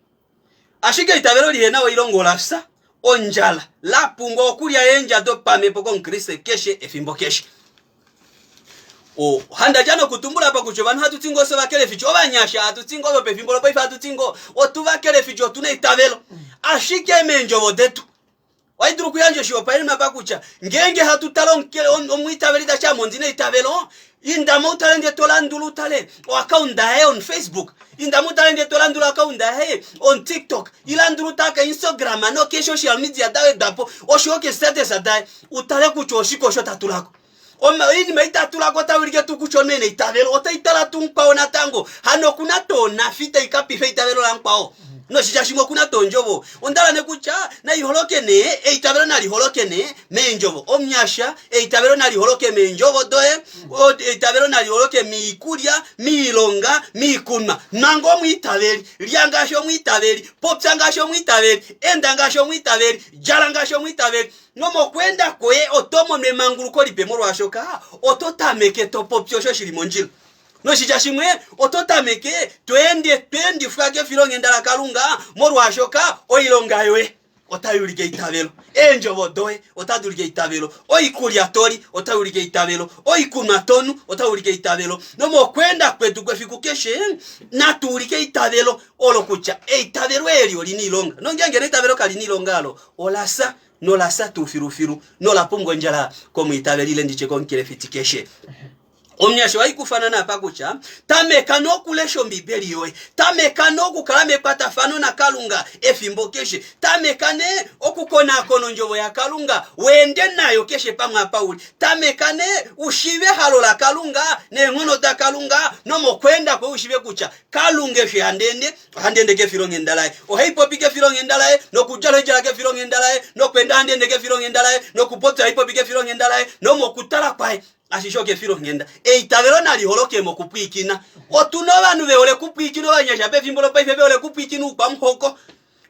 Ashike eitavelo lihe na oilonga ola fya ondjala, la pumbwa okulya eendja dopamhepo kOmukriste keshe efimbo keshe. Ohanda dja nokutumbula apa kutya ovanhu hatu ti ngoo fye ovakelefici, ovanyasha hatu ti ngoo vopefimbo lopaife hatu ti ngoo otu vakelefici otu na eitavelo. Ashike meendjovo detu Ohai dulu okuyandja oshihopaenenwa apa kutya ngeenge hatu tale omwiitaveli ta ti ame ondi na eitavelo, inda mo utale ndee to landula utale oakaunda yaye on Facebook, inda mo utale ndee to landula oakaunda yaye on TikTok, ilandula utale kaInstagram nokee-social media da wedwa po osho yo keestatus daye, utale kutya oshike osho ta tula ko. Oinima ei ta tula ko otai ulike tuu kutya omunhu e na eitavelo? Otai tala tuu mukwao natango? Hano oku na tuu onhafi tai ka pifa eitavelo lamukwao? Noshitya shimwe, oku na tuu ondjovo? Onda hala nee kutya nai holoke nee, eitavelo nali holoke nee meendjovo. Omunyasha, eitavelo nali holoke meendjovo doye, eitavelo nali holoke miikulya, miilonga, miikunwa. Manga omwiitaveli, lya ngaashi omwiitaveli, popya ngaashi omwiitaveli, enda ngaashi omwiitaveli, djala ngaashi omwiitaveli. Nomokweenda kwoye oto mono emanguluko lipe molwaashoka oto tameke to popi osho shi li mondjila. Noshitya shimwe, oto tameke to ende to endifwa kefilonghenda laKalunga molwaashoka oilonga yoye otai ulike eitavelo, eendjovo doye otadi ulike eitavelo, oikulya to li otai ulike eitavelo, oikunwa to nu otai ulike eitavelo. Nomokweenda kwetu kwefiku keshe natu ulike eitavelo olo kutya eitavelo eli oli na oilonga. Nongeenge eitavelo kali na oilonga alo ola fya nola fya tuu filufilu nola pumbwa ondjala komwiitaveli ile nditye komukelefiti keshe. Omunyasha oha ikufana naapa kutya tameka nokulesha Ombibeli yoye, tameka nokukala mekwatafano naKalunga efimbo keshe, tameka nee okukonakona ondjovo yaKalunga weende nayo keshe pamwe apa uli, tameka nee ushiive ehalo laKalunga neenghono daKalunga nomokweenda kwoye ushiive kutya Kalunga eshi handi ende ohandi ende kefilonghenda laye. Ohai popi kefilonghenda laye, nokudjala ohai djala kefilonghenda laye, nokwenda ohandi ende kefilonghenda laye, nokupopya ohai popi kefilonghenda laye, nomokutala kwaye ashishe okefilonghenda. Eitavelo nali holoke mokupwiikina. Otu na ovanhu ve hole kupwiikina, ovanyasha pefimbo lopaife ve hole kupwiikina oukwamuhoko.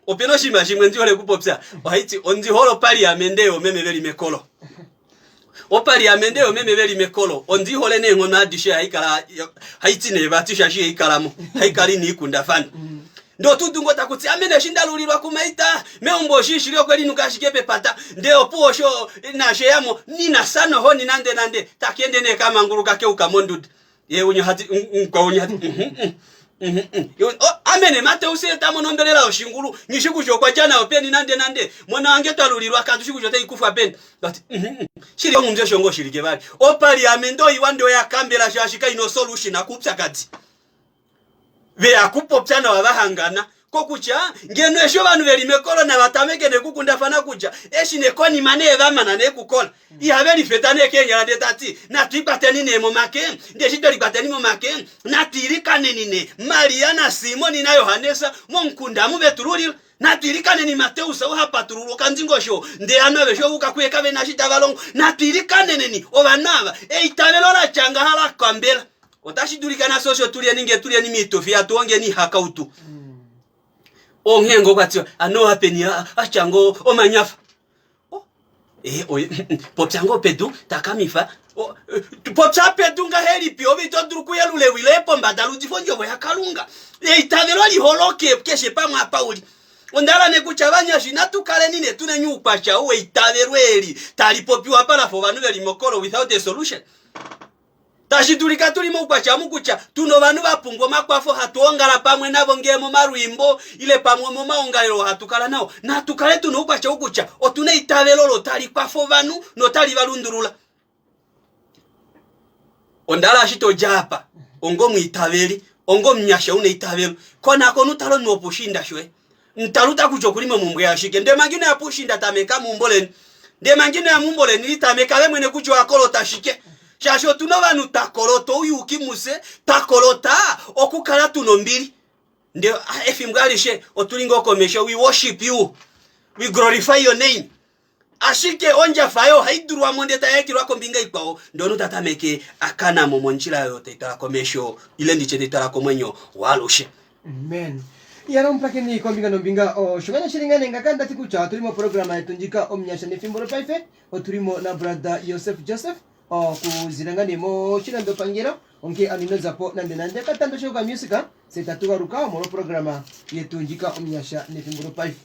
Ope na oshinima shimwe ndi hole kupopya, ohai ti ondi hole opaliamende yoomeme ve li mekolo. Opaliamende yoomeme ve li mekolo ondi hole neenghono adishe, hai kala hai ti nee vati shaashi ihai kala mo, hai kala ina ikundafana. Ndee otu udu ngoo taku ti ame nee eshi nda lulilwa kumaita meumbo oshi shili okwe linuka ashike pepata ndee opuwo osho naashi eyamo nina fya nohoni nande nande taka ende nee ka manguluka keuka monduda. Ye unya hati mukwao unya hati Ame nee Mateus ye ta mono ombelela yoshingulu nghi shi kutya okwa dja nayo peni nande nande mona wange twa lulilwa katu shi kutya otai kufwa peni. Vati shili omumbi osho ngoo shili ke vali. Opaliamende oiwa ndee oya kambela shaashi kai na osolution kuupyakadi. Ve ya kupopya nawa va hangana kokutya ngeno eshi ovanhu ve li mekolo nava tameke nee kukundafana kutya eshi nee konima nee va mana nee kukola ihave lifeta nee keenyala ndee ta ti natu ikwateni nee momake ndee eshi twe likwateni momake natu ilikaneni nee Maria naSimoni naJohannes momukunda amu ve tu lulila natu ilikaneni Mateus ou ha patulula okandingosho ndee ovanhu aveshe ovo uka kuye kave na eshi tava longo natu ilikaneneni ovanhu ava eitavelo la tya ngaha la kwambela Otashi dulika nafye osho tu lyeni nge tu lyeni miitufi hatu hongeni ihakautu. Onghee ngoo kwa tiwa ano apeni atya ngoo omanyafa. Oh, eh, oye, popya ngoo pedu takamifa. Oh, eh, popya pedu ngahelipi ove ito dulu kuyelula ewi loye pombada ludifa ondjovo yaKalunga. Eitavelo li holoke keshe pamwe apa uli. Onda hala nee kutya vanyashi natu kaleni nee tuneni oukwatya ou weitavelo eli tali popiwa apa lafa ovanhu veli mokolo without a solution. Tashi dulika tu li moukwatya omu kutya tu na ovanhu va pumbwa omakwafo, hatu ongala pamwe navo ngee momalwiimbo ile pamwe omomaongalelo oo hatu kala nao. Natu kale tu na oukwatya ou kutya otu na eitavelo olo tali kwafa ovanhu notali va lundulula. Onda hala ashike odja apa onga omwiitaveli, onga omunyasha u na eitavelo. Konakona utale omunhu wopushiinda shoye. Mutaluta kutya okuli momumbwe yashike. Ndee manga ino ya puushiinda tameka meumbo leni. Ndee manga ino ya meumbo leni litameka ve mwene kutya owa kolota shike. Shaashi otuna ovanhu twa kolota ouyuuki mufye, twa kolota okukala tuna ombili. Ndee efimbo alishe otuli ngoo komesho, we worship you. We glorify your name. Ashike ondjafa oyo ohai dulwa mo ndee tai ekelwa kombinga ikwao, ndee omunhu ta tameke a kana mo mondjila oyo tai twala komesho ile nditye tai twala komwenyo waalushe. Amen. Iyala omupakeni kombinga nombinga oshongana shili ngaa nee ngaka ndati kutya otuli moprograma yetu ndjika omunyasha nefimbo lopaife otuli mo na brother Joseph Joseph okuzila ngaa nee moshilandopangelo onkee ano ino zapo nande nande katando shoka music se tatu galuka omolwoprograma yetu ndjika omunyasha nefimbo lopaife.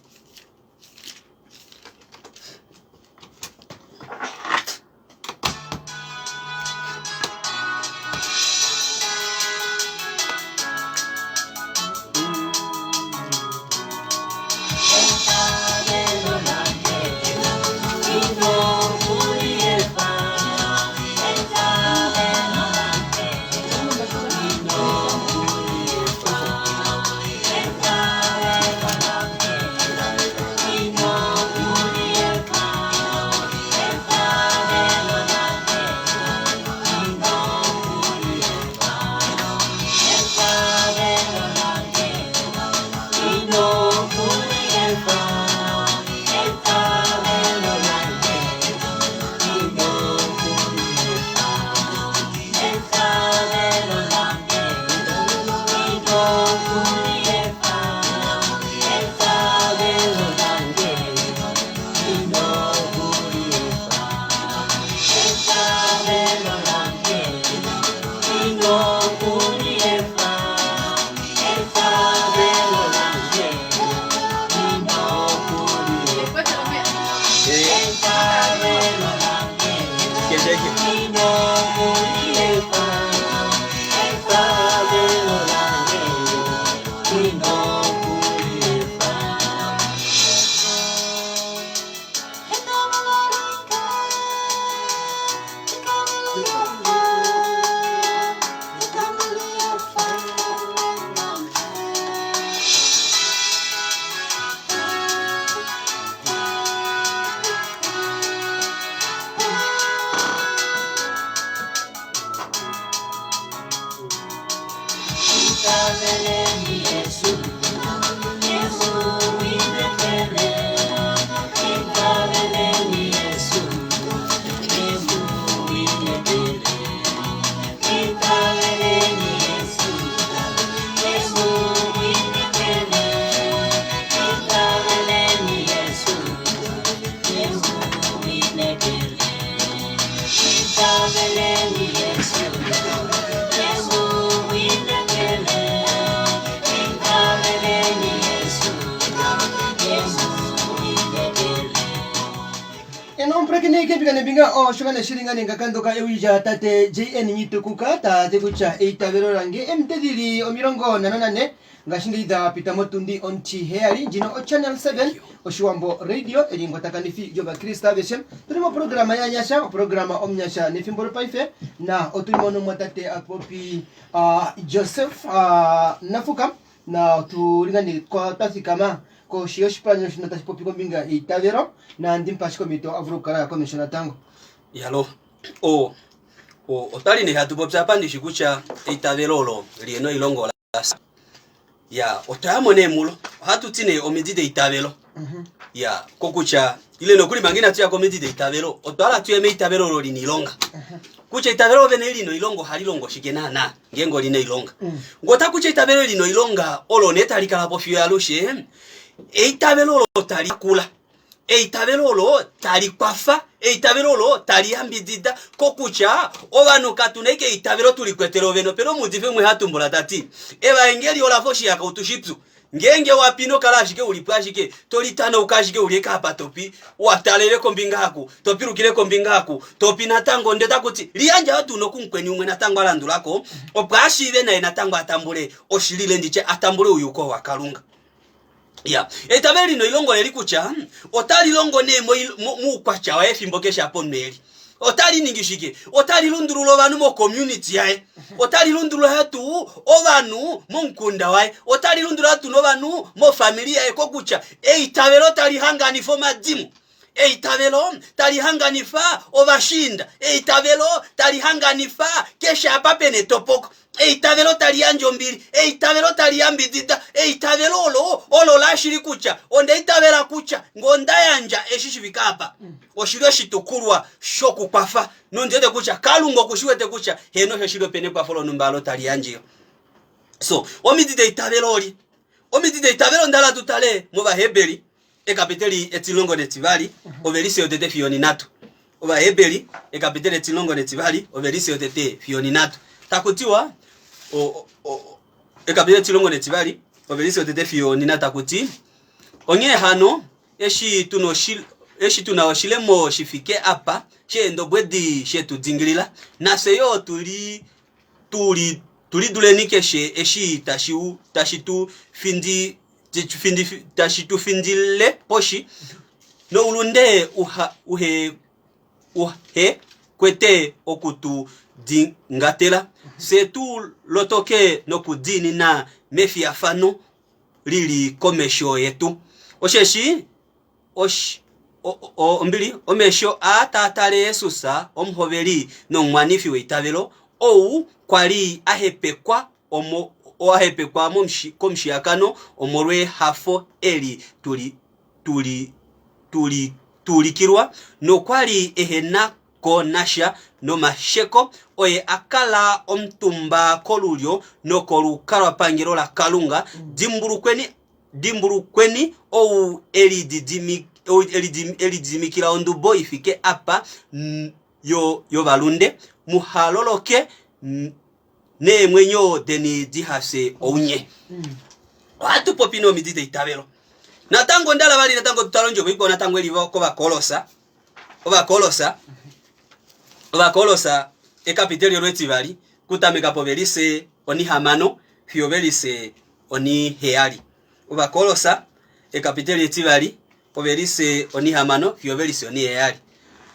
Eno omupulakeni kembinga nembinga oshoka neshilinga nengaka ndoka ewi lya tate JN Nyitukuka ta ti kutya eitavelo lange MT dhili 54 ngashingeyi dha pita motundi ontiheyali ndjino oChannel 7 Oshiwambo Radio elingwatakanifi lyovakriste aveshe. Tuli moprograma yanyasha oprograma omunyasha nefimbo lopaife na otuli mo nomwatate apopi Joseph Nafuka na otuli nga nee twa thikama koshi yoshipalanyolo shino tashi popi kombinga yeitavelo na ndimupa ashike omhito a vule okukala komesho natango. Yalo, o, o, otwali nee hatu popi apa ndishi kutya eitavelo olo li na oilonga ola ya otwa yamo nee mulo ohatu ti nee omidi deitavelo ya kokutya ile nokuli manga inatu ya komidi deitavelo otwa hala tuye meitavelo olo lina oilonga kutya eitavelo vene lina oilonga ohali longo shike naana ngeenge olina oilonga ngee ota kutya eitavelo lina oilonga olo nee tali kala po fiyo alushe eitavelo olo tali kula Eitavelo olo tali kwafa, eitavelo olo tali yambidida, kokutya ovanhu katu na ike eitavelo tu likwetele ovene. Opena omuudifi umwe ha tumbula ta ti, Evaengeli ola fa oshihakautu shipyu. Ngeenge wa pi ino kala ashike u li po ashike to litanauka ashike u li eke apa to pi, wa talele kombinga aku, to pilukile kombinga aku, to pi natango, ndee taku ti, liyandja yo tuu nokumukweni umwe natango a landula ko, opo a shiive naye natango a tambule oshili ile nditye a tambule ouyuko waKalunga. Ya, eitavelo lina oilonga oleli kutya otali longo nee muukwatya waye efimbo keshe apa omunhu eli. Otali ningi shike? Otali lundulula ovanhu mocommunity yaye. Otali lundulula tuu ovanhu momukunda waye. Otali lundulula tuu novanhu mofamili yaye kokutya eitavelo tali hanganifa omadimo. Eitavelo tali hanganifa ovashiinda. Eitavelo tali hanganifa keshe apa pena etopoko. Eitavelo tali yandje ombili. Eitavelo tali yambidida. Eitavelo olo olo lashili kutya onda itavela kutya ngee onda yandja eshi shi fike apa oshi li oshitukulwa shokukwafa nondi wete kutya Kalunga oku shi wete kutya heeno oshoshili opena ekwafo lonhumba olo tali yandjiwa. So omidi deitavelo oli omidi deitavelo onda hala tu tale mOvaheberi ekapiteli etilongo netivali ovelise yotete fiyo oninatu. Ovaheberi ekapiteli etilongo netivali ovelise yotete fiyo oninatu. Taku tiwa ekapiteli etilongo netivali ovelise yotete fiyo oninatu taku ti onghee hano eshi tuna oshi eshi tuna oshilemo shi fike apa sheendobwedi shetu dingilila nafye yoo tuli tuli tuliduleni keshe eshi tashi tashi tu findi tashi tu findile poshi noulunde uha uhe uhe kwete oku tu dingatela fye tu lotoke nokudiinina mefiyafano lili komesho yetu osheshi Osh, o, o, ombili, omesho aa taa tale Jesus, omuhoveli nomumwanifi weitavelo, ou kwa li a hepekwa omo, a hepekwa momushi, komushiyakano omolwehafo eli tuli, tuli, tuli, tuulikilwa, nokwa li ehe na ko nasha nomasheko, oye a kala omutumba kolulyo nokolukalwapangelo laKalunga. Dimbulukweni Dimbulukweni ou e lididimikila ondubo i fike apa yovalunde, muha loloke neemwenyo deni diha fye ounye. Ohatu popi nomidi deitavelo. Natango onda hala vali natango tu tale ondjovo ikwao natango eli kOvakolossa. Ovakolossa, Ovakolossa ekapiteli olo etivali, kutameka povelise onihamano fiyo ovelise oniheyali. Ovakolossa, ekapiteli etivali, ovelise onihamano fiyo ovelise oniheyali.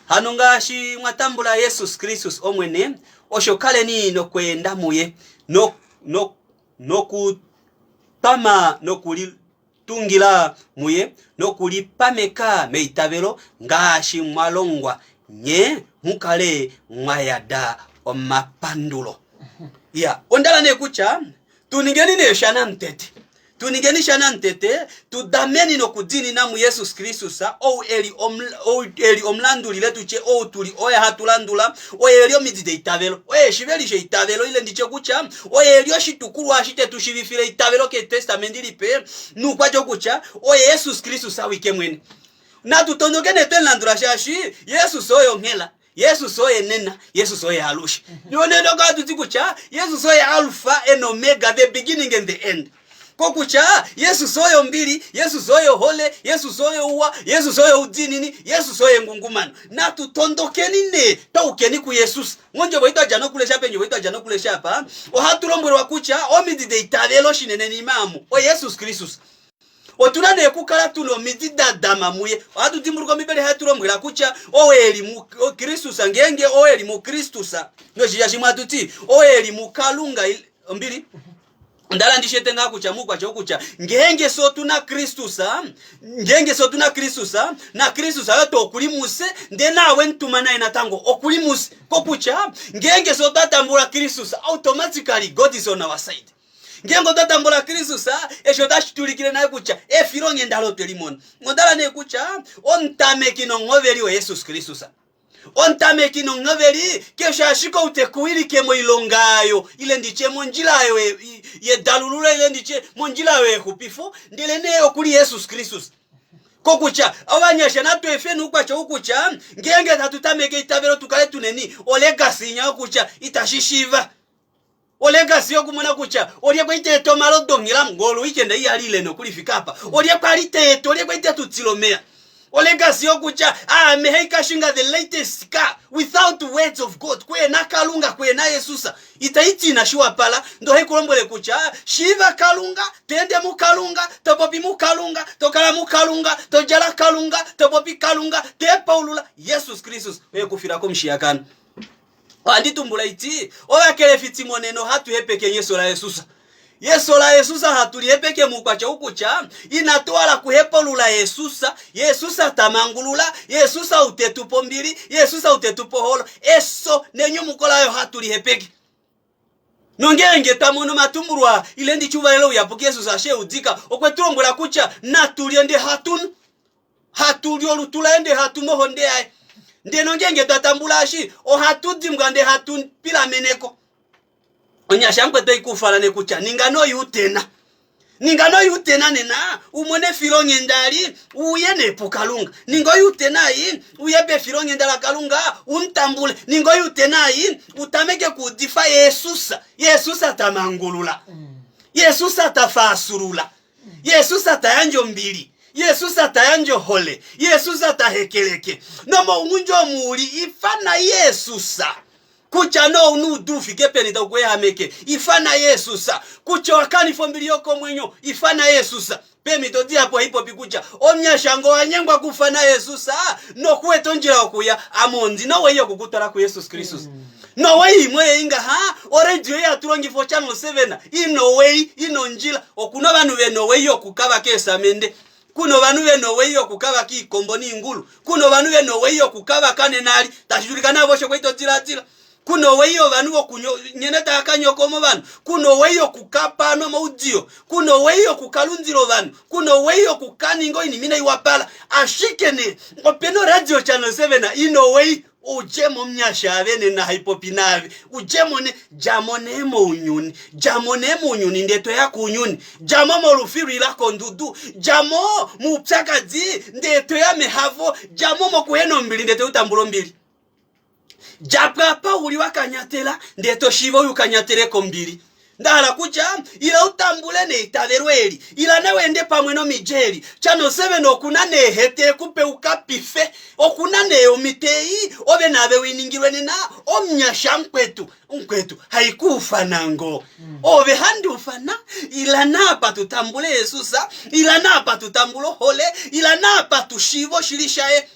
Hano ngaashi mwa tambula Jesus Kristus Omwene, osho kaleni nokweenda muye, no, no, nokutwama nokulitungila muye, nokulipameka meitavelo ngaashi mwa longwa, nye mu kale mwa yada omapandulo. Ya, onda hala nee kutya Tu ningeni nee shanamutete. Tu ningeni shanamutete, tu dameni nokudiinina muJesus Kristus, ou e li ou e li omulanduli ile tu tye ou tu li oye hatu landula, oye e li omidi deitavelo. Oye oshiveli sheitavelo ile ndi tye kutya oye e li oshitukulwa eshi te tu shivifile eitavelo kEtestamenti Lipe, nuukwatya kutya oye Jesus Kristus awike mwene. Natu tondoke nee twe mu landula shaashi Jesus oye onghela. Jesus oye nena, Jesus oye alushe. Nonena ohatu ti kutya Jesus oye Alpha and Omega, the beginning and the end. Kokutya Jesus oye ombili, Jesus oye ohole, Jesus oye ouwa, Jesus oye oudiinini, Jesus oye engungumano. Natu tondokeni nee twaukeni kuJesus. Mondjovo ei twa dja nokulesha pendjovo ei twa dja nokulesha apa, ohatu lombwelwa kutya omidi deitavelo shinenenima amu oJesus Kristus. Otu na nee okukala tu na omidi da dama muye. Ohatu dimbuluka Ombibeli hai tu lombwela kutya ou e li muKristus, ngeenge ou e li muKristus, noshitya shimwe hatu ti ou e li muKalunga, ombili onda hala ndi shete ngaa kutya muukwatya wokutya ngeenge fye otu na Kristus, ngeenge fye otu na Kristus, na Kristus oye tuu oku li mufye, ndee naau e mu tuma naye natango oku li mufye. Kokutya ngeenge fye otwa tambula Kristus, automatically God is on our side. Ngeenge otwa tambula Kristus, eshi otashi tu ulikile naye kutya efilonghenda olo twe li mona. Onda hala nee kutya omutameki nomuhoveli oJesus Kristus. Omutameki nomuhoveli keshe ashike ou te ku wilike moilonga oyo, ile nditye mondjila oyo yedalululo, ile nditye mondjila oyo yexupifo, ndelenee oku li Jesus Kristus. Kokutya ovanyasha natu efeni oukwatya ou kutya ngeenge tatu tameke eitavelo tu kale tuneni olegacy inya yokutya itashi shiiva. Olegacy yokumona kutya olye kwali ta eta omalodu onghela ngolo weekend ei yali ile nokuli fika apa. Olye kwali ta eta, olye kwali te tu tila omeya. Olegacy yokutya aame hei kashinga the latest car without words of God, kuena Kalunga, kuena Jesus. Itayi ti inashi wapala, ndele ohai ku lombwele kutya shiiva Kalunga, to ende muKalunga, to popi muKalunga, to kala muKalunga, to djala Kalunga, to popi Kalunga, to hepaulula Jesus Kristus oye kufila komushiyakano. Ohandi tumbula iti, ovakelefiti monena ohatu hepeke nyeso laJesus. Yeso laYesus hatu lihepeke muukwatya ou kutya inatu hala kuhepolula Yesus, Yesus ta mangulula, Yesus ou te tu pe ombili, Yesus ou te tu pe ohole. Eso nenyumuko laye ohatu lihepeke. Nongeenge twa mono omatumbulwa aa, ile ndi tye ouvalelo uyapuki Yesus eshi e u dika, okwe tu lombwela kutya natu lye ndee hatu nu. Hatu li olutu laye ndee hatu nu ohonde yaye. Ndee nongeenge twa tambula eshi, ohatu dimbwa ndee hatu pilameneko. Onyasha mukwetu oikuufala ne kutya ninga noyuutena. Ninga noyuutena nena u mone efilonghenda ali uye nee puKalunga. Ninga oyuutena ai uye pefilonghenda laKalunga u mutambule. Ninga oyuutena ai u tameke kuudifa Yesus. Yesus ta mangulula. Yesus ta faasulula. Yesus ta yandje ombili. Yesus ta yandje ohole. Yesus ta hekeleke. Nomoungundja omu uli ifana Yesus. Kutya nee ouna oudu u fike peni tau ku ehameke, ifana Jesus. Kutya owa kanifa ombili yokomwenyo, ifana Jesus. Peemhito dihapu ohai popi kutya omunyasha ngee owa nyengwa okufana Jesus noku wete ondjila yokuya, ame ondi na owei yoku ku twala kuJesus Kristus. Nowei imwe oyei ngaha, oradio ei hatu longifa oChannel 7 ina owei, ina ondjila. Okuna ovanhu vena owei yokukava keesamende. Kuna ovanhu vena owei yokukava kiikombo niingulu. Kuna ovanhu vena owei yokukava kanenali. Tashi dulika naave osho kwali to diladila. Kuna owei yovanhu vokunyo nghene tava ka nyoka ovanhu. Kuna owei yokukapaana omaudiyo. Kuna owei yokukalundila ovanhu. Kuna owei yokukaninga oinima inai wapala. Ashike nee, opena oradio Channel 7 ina owei Udje mo omunyasha ave nena hai popi naave. Udje mo ne, dja mo nee mounyuni. Dja mo nee mounyuni ndee to ya kuunyuni. Dja mo molufilu ila kondudu. Dja mo moupyakadi ndee to ya mehafo. Dja mo mokuhena ombili ndee to utambula ombili. Dja po apa uli wa kanyatela ndee to shiiva uye ukanyatele kombili. Nda hala kutya, ila u tambule neitavelo eli. Ila nee u ende pamwe nomidja eli. Channel 7 oku na nee hete e ku pe u ka pife. Oku na nee omhito ei ove naave u i ningilwe nena, omunyasha mukwetu. Mukwetu, haiku ufana ngoo. Ove handi ufana, ila nee apa tu tambule Jesus, ila nee apa tu tambule ohole, ila nee apa tu shiive oshili shaye.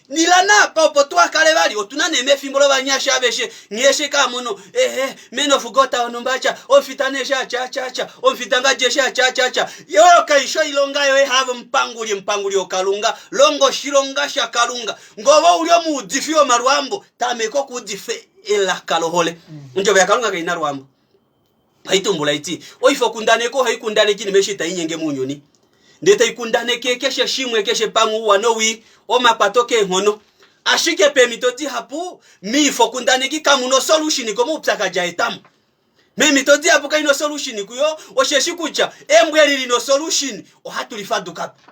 Ila naapa opo tuha kale vali otuna nee mefimbo lovanyasha aveshe nghee she ka mono ehe man of God wonhumba atya omufita nee she atya atya atya omufita ngadi eshi atya atya atya oyo kaishi oilonga yoye have omupanguli omupanguli oKalunga longa oshilonga shaKalunga ngove ouli omuudifi womalwaambo tameka okuudifa elaka lohole ondjovo yaKalunga kaina lwaambo ohai tumbula iti oifokundaneki ohai kundaneke inima eshi tai nyenge mounyuni ndee tai kundaneke keshe shimwe keshe pamwe ouwa nowii omakwato keenghono ashike peemhito dihapu miifokundaneki kamu na osolution komaupyakadi aetamo meemhito dihapu kaina osolution kuyo osheshi kutya embo eli lina osolution ohatu li faduka po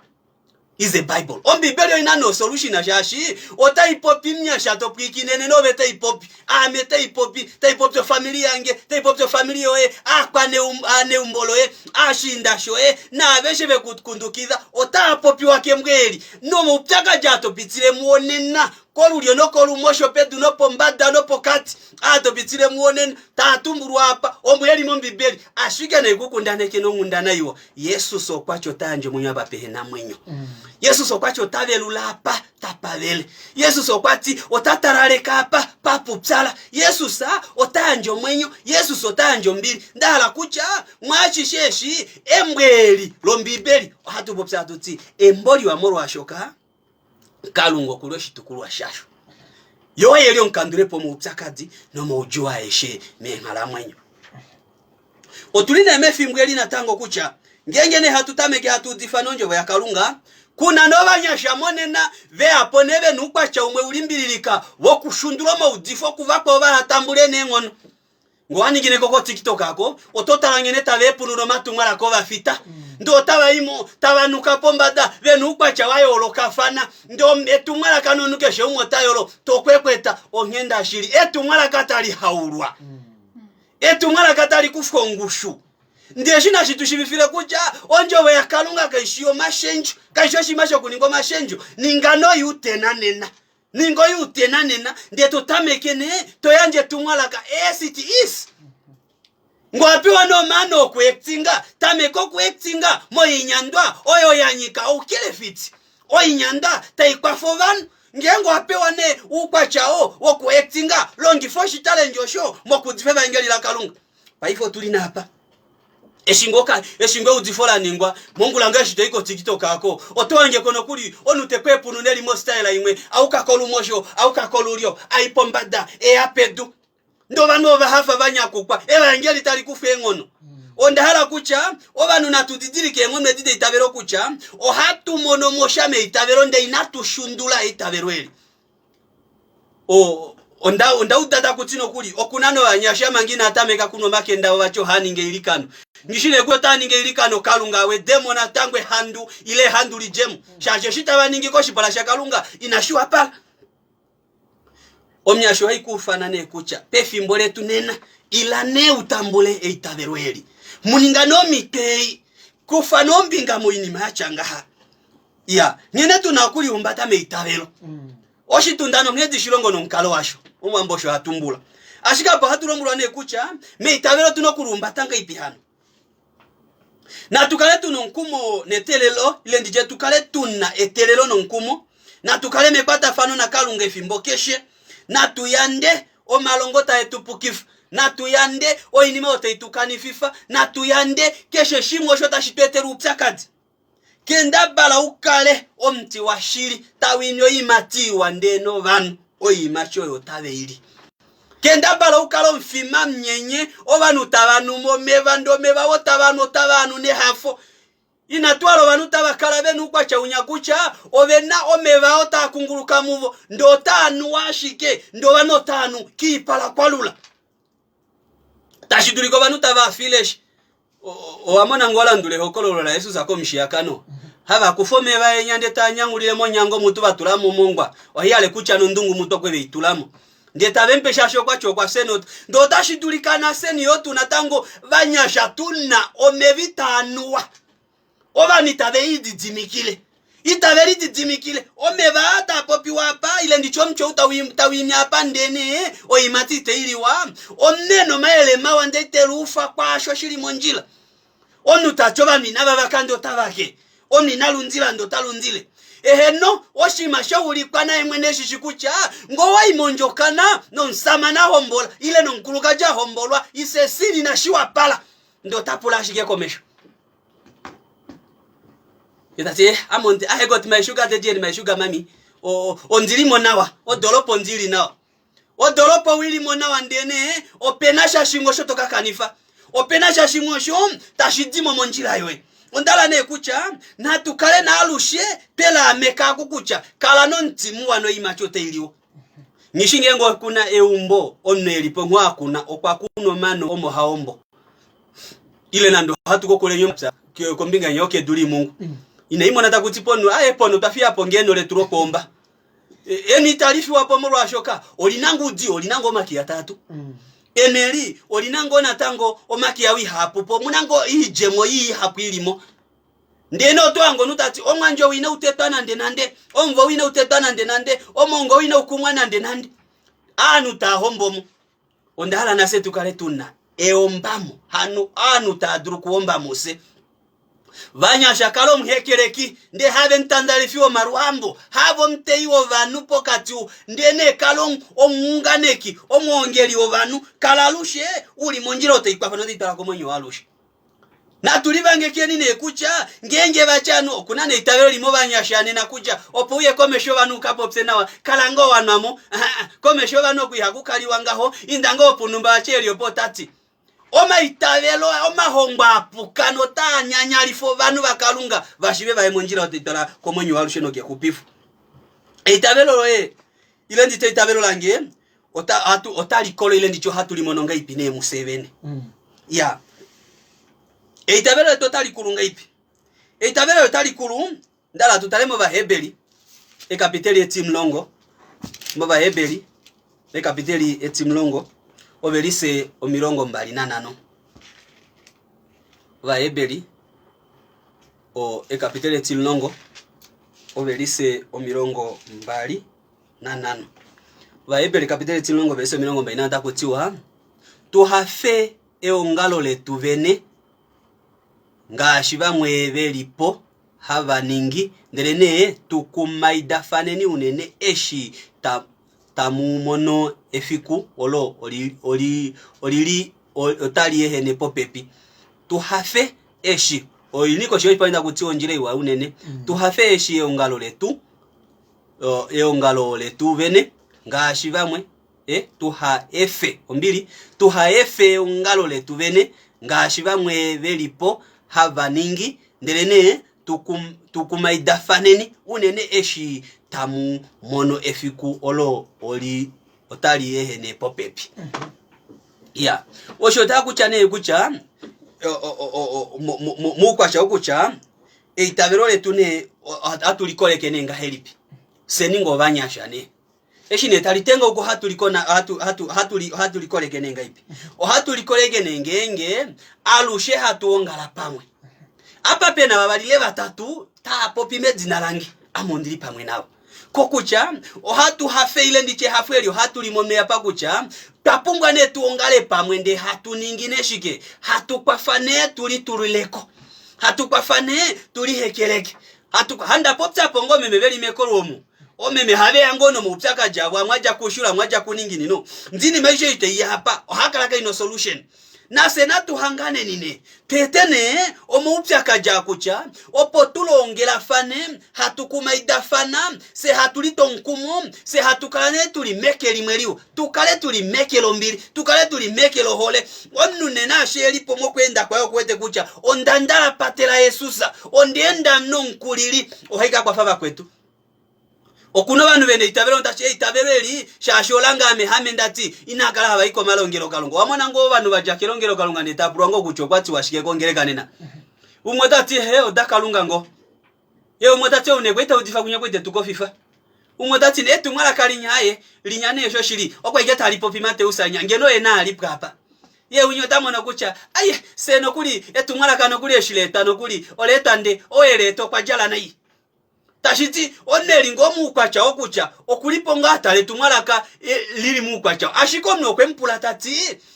is a bible ombibeli oina no solution shaashi otai popi mnyasha to pwikinene nove tai popi ame tai popi tai popi ofamili yange tai popi ofamili yoye akwaneumbo loye ashiinda shoye naaveshe vekukundukidha otaa popiwa kembwa eli nomaupyakadi atopitile muwo nena kolulyo nokolumosho pedu nopombada nopokati aatopitile muwo nena taa tumbulwa apa omo eli mombibeli ashike naikukundaneke nonghundana iwa Yesus okwa ti ota yandje omwenyo apa pehe na mwenyo. Yesus okwa ti ota velula apa tapa vele. Yesus okwa ti ota talaleka apa pa pupyala. Yesus ota yandje omwenyo. Yesus ota yandje ombili. Nda hala kutya mwaashishe eshi embo eli lOmbibeli ohatu popi hatu ti embo liwa molwaashoka Kalunga oku li oshitukulwa shasho. Ye oye e li omukandulepo womaupyakadi nomaudjuu aeshe meenghalamwenyo. Otu li nee mefimbo eli natango kutya ngeenge nee hatu tameke hatu udifa nondjovo yaKalunga, kuna nee ovanyasha monena ve ya po nee ve na oukwatya umwe u limbililika wokushundula omaudifo kuvakwao vaha tambule neenghono. Ngee owa ningineko koTikTok ako, oto tala nghene tava epununa omatumwalaka ovafita. Ndee otava i mo, tava nuka pombada, ve na oukwatya wa yoolokafana. Ndee etumwalaka nomunhu keshe umwe ota yolo, to kwekweta onghenda shili. Etumwalaka tali haulwa. Etumwalaka tali kufwa ongushu. Ndee eshi nashi tu shivifile kutya ondjovo yaKalunga kai shi omashendjo, kai shi oshinima shokuninga omashendjo. Ninga noyuutena nena. Ninga oyuutena nena, ndee to tameke nee to yandje etumwalaka as it is. Ngee owa pewa nee omaano okuactinga, tameka okuactinga moinyandwa oyo ya nyika oukelefiti, oinyandwa tai kwafa ovanhu. Ngeenge owa pewa nee oukwatya oo wokuactinga, longifa oshitalenti osho mokuudifa evaengeli laKalunga. Paife otu li naapa. Eshi ngoo ka, eshi ngoo eudifo la ningwa, mongula ngoo eshi to i koTikTok ako, oto hange ko nokuli omunhu te ku epunu neli mostyle imwe, a uka kolumosho, a uka kolulyo, a i pombada, e ya pedu. Ndee ovanhu ova hafa va nyakukwa, evaengeli tali kufa eenghono. Onda hala kutya ovanhu natu didilike eenghono edi deitavelo kutya ohatu mono mo sha meitavelo ndee inatu shundula eitavelo eli. O, onda, onda uda taku ti nokuli oku na novanyasha manga inaa tameka kunwa omakende avo vati ohaa ningi eilikano. Nghi shi nee kutya otaa ningi eilikano Kalunga a wede mo natango ehandu ile ehandu li dje mo, shaashi eshi tava ningi koshipala shaKalunga inashi wapala. Omunyasha ohai ku ufana nee kutya pefimbo letu nena ila nee u tambule eitavelo eli. Mu ninga nee omhito ei, kufa nee ombinga moinima ya tya ngaha. Ya, nghene tu na okulihumbata meitavelo. Oshitunda nonghedi shilongo nomukalo washo, Omuwambo osho a tumbula. Ashike apa ohatu lombwelwa nee kutya meitavelo otu na okulihumbata ngahelipi hano? Natu kale tu na omukumo neteelelo, ile ndi tye tu kale tu na eteelelo nomukumo. Natu kale mekwatafano naKalunga efimbo keshe. Natu yande omalongo tae tu pukifa. Natu yande oinima oyo tai tu kanififa. Natu yande keshe shimwe osho tashi tu etele oupyakadi. Kendabala u kale omuti washili tau imi oiimati iwa ndee novanhu oiimati oyo otave i li. Kendabala u kale omufima munyenye ovanhu tava nu mo omeva ndee omeva oo tava nu otava anu nehafo. Inatu hala ovanhu tava kala ve na oukwatya winya kutya ove na omeva oo taa kunguluka muvo ndee otaa nuwa ashike ndee ovanhu otaa nu kiipala kwalula. Tashi dulika ovanhu tava file eshi Owa mona ngoo landula ehokololo laJesus komushiyakano? Hava kufa omeva enya ndee taa nyangulile monyango mutu va tula mo omongwa. Ohaihale kutya nondungu mutu okwe ve i tula mo. Ndee tave mu pe shaashi okwa ti okwa fya enota. Ndee otashi dulika nafyeni yoo tu natango vanyasha tu na omeva itaa nuwa. Ovanhu itave lididimikile. Itave lididimikile. Omeva aa taa popiwa apa, ile nditye omuti ou tau tau imi apa ndele oiimati itai liwa, omunhu e na omayele mawa ndele ite luufa kwaasho shi li mondjila. Omunhu ta ti ovanhu inava vaka ndele ota vake. Omunhu ina lundila ndele ota lundile. Eheno, oshinima sha ulikwa naye mwene eshi shi kutya ngee owa i mondjokana nomusamane a hombola ile nomukulukadi a hombolwa, isesini inashi wapala ndele ota pula ashike komesho. Ye ta ti, eh, ame ondi, I got my sugar daddy and my sugar mommy. O, ondi li mo nawa. Odolopa ondi li nawa. Odolopa owi li mo nawa ndele ope na sha shimwe osho to ka kanifa. Ope na sha shimwe osho tashi di mo mondjila yoye. Onda hala nee kutya natu kale naalushe twe laameka aku kutya kala nomuti muwa noiimati otai liwa. Nghi shi ngeenge oku na eumbo omunhu e li po nghoo a kuna okwa kuna omano omo ha hombo. Ile nande ohatu kokule omapya kombinga inya yokedu limungu. Inai mona taku ti ponhu aye ponhu otwa fiya po ngeno letu lokuomba. Eno itali fiwa po molwaashoka oli na ngoo oudiyo, oli na ngoo omakiya taa tu. Eno eli oli na ngoo natango omakiya ihaa pu po, omu na ngoo oidjemo ii ihapu i li mo. Ndele oto hange omunhu ta ti, Omwandje ou inau tetwa nandenande, omuvo ou inau tetwa nandenande, omongwa ou inau kumwa nandenande. Aanhu taa hombo mo. Onda hala nafye tu kale tu na eombamo, hano aanhu taa dulu okuhomba mufye. Vanyasha kala omuhekeleki, ndee have omutandalifi womalwaambo, have omuteyi wovanhu pokati, ndee nee kala omuunganeki, omwoongeli wovanhu. Kala alushe u li mondjila oyo tai kwafa notai twala komwenyo waalushe. Natu livangekeni nee kutya ngeenge vati anu oku na neitavelo li movanyasha nena kutya opo uye komesho yovanhu u ka popye nawa, kala ngoo wa nwa mo. Komesho yovanhu oku ihaku kaliwa ngaho, inda ngoo punhumba vati e li opo ota ti. Omaitavelo omahongo a puka notaa nyanyalifa ovanhu vaKalunga va shive va ye mondjila oyo tai twala komwenyo waalushe nokexupifo. Eitavelo loye ile nditye eitavelo lange ota, hatu, otali kolo ile nditye ohatu li mono ngahelipi nee mufye vene. Ya. Eitavelo letu otali kulu ngahelipi? Eitavelo otali kulu, ndala tu tale mOvaheberi, ekapiteli etimulongo, mOvaheberi, ekapiteli etimulongo, ovelise 25. Ovaheberi, o, ekapiteli etimulongo, ovelise 25. Ovaheberi ekapiteli etimulongo, ovelise 25 otaku tiwa, Tu hafe eongalo letu vene, ngaashi vamwe ve li po hava ningi, ndelenee tu kumaidafaneni unene eshi ta, tamu mono efiku olo oli, oli, oli li otali ehene popepi. Tu hafe eshi oili koshi yoshipandi taku tiwa ondjila iwa unene. Tu hafe eshi eongalo letu eongalo letu vene ngaashi vamwe e, tuha efe ombili tuha efe eongalo letu vene ngaashi vamwe ve li po hava ningi ndelenee tukum, tukumaidafaneni unene eshi tamu mono efiku olo oli otali ehene popepi ya osho ota kutya nee kutya muukwatya wokutya eitavelo letu nee ohatu likoleke nee ngahelipi fyeni ngo ovanyasha nee eshi nee tali tenga oko hatu likona hatu hatu hatu li hatu likoleke nee ngaipi ohatu likoleke nee ngeenge alushe hatu ongala pamwe apa pena vavali ile vatatu taa popi medina lange ame ondili pamwe navo kokutya ohatu hafe ile nditye ehafo eli ohatu li momeya pakutya twa pumbwa nee tu ongale pamwe ndee hatu ningi nee shike hatu kwafa nee tu litulileko hatu kwafa nee tu lihekeleke hatu handa popya po ngoo meme veli mekolo omu omeme haveya ngoo nomaupyakadi avo amwe adja kuushilo amwe adja kuninginino ndinima aishe ei taiya apa ohakala kaina solution nafye natu hanganeni ne tete nee omaupyakadi a kutya opo tu longelafane hatu kumaidafana fye hatu litwa omukumo fye hatu kala nee tuli meke limwe liwa tu kale tuli meke lombili tu kale tuli meke lohole omunhu nena ashi e li po mokweenda kwaye okuwete kutya onda ndalapatela Yesus onda enda nomukulili ohai ka kwafa vakwetu okuna ovanhu vena eitavelo ndashi eitavelo eli shaashi olange ame hame ndati inaa kala hava i komalongelokalunga owa mona ngoo ovanhu va dja kelongelokalunga ndee tava pulwa ngoo kutya okwa tiwa shike kongeleka nena umwe ota ti he oda kalunga ngoo ye umwe ota ti ounekwe ita udifa kunya kwete tu kofifa umwe ota ti etumwalaka linya aye linya nee shoshili okwa ike tali popi Mateus anya ngeno ye naa li pwapa ye unye ota mono kutya aye se nokuli etumwalaka nokuli eshi leeta nokuli oleeta nde oye leeta okwa djala nai Tashi ti, omunhu e li ngoo muukwatya wokutya oku li po ngaa a tala etumwalaka e, li li muukwatya. Ashike omunhu okwe mu pula ta ti,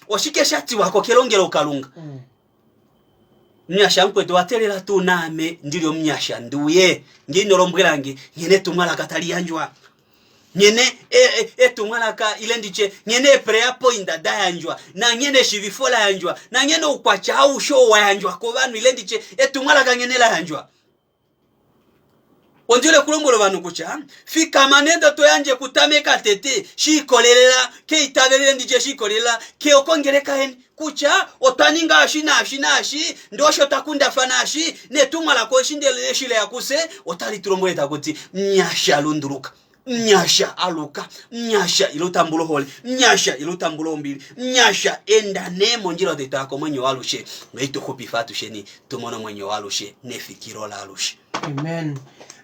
Oshike sha tiwa ko kelongelokalunga? Omunyasha mukwetu, owa teelela tuu naame ndi li omunyasha ndi uye nge ino lombwela nge nghene etumwalaka tali yandjwa? Nghene e, e, etumwalaka ile nditye nghene eprayer point da yandjwa, nanghene eshivifo la yandjwa, nanghene oukwatya aushe oo wa yandjwa kovanhu ile nditye etumwalaka nghene la yandjwa. Ondi hole okulombwela ovanhu kutya fikama nende to yandje kutameka tete shi ikolelela keitavelo ile nditye shi ikolelela keokongeleka yeni kutya otwa ninga eshi naashi naashi ndee osho twa kundafana eshi netumwalaka eshi ndele eshi leya kufye otali tu lombwele taku ti nyasha lunduluka nyasha aluka nyasha ilo tambula ohole nyasha ilo tambula ombili nyasha enda nee mondjila oyo tai twala komwenyo waalushe noi tu xupifa atusheni tu mone omwenyo waalushe nefikilo laalushe Amen.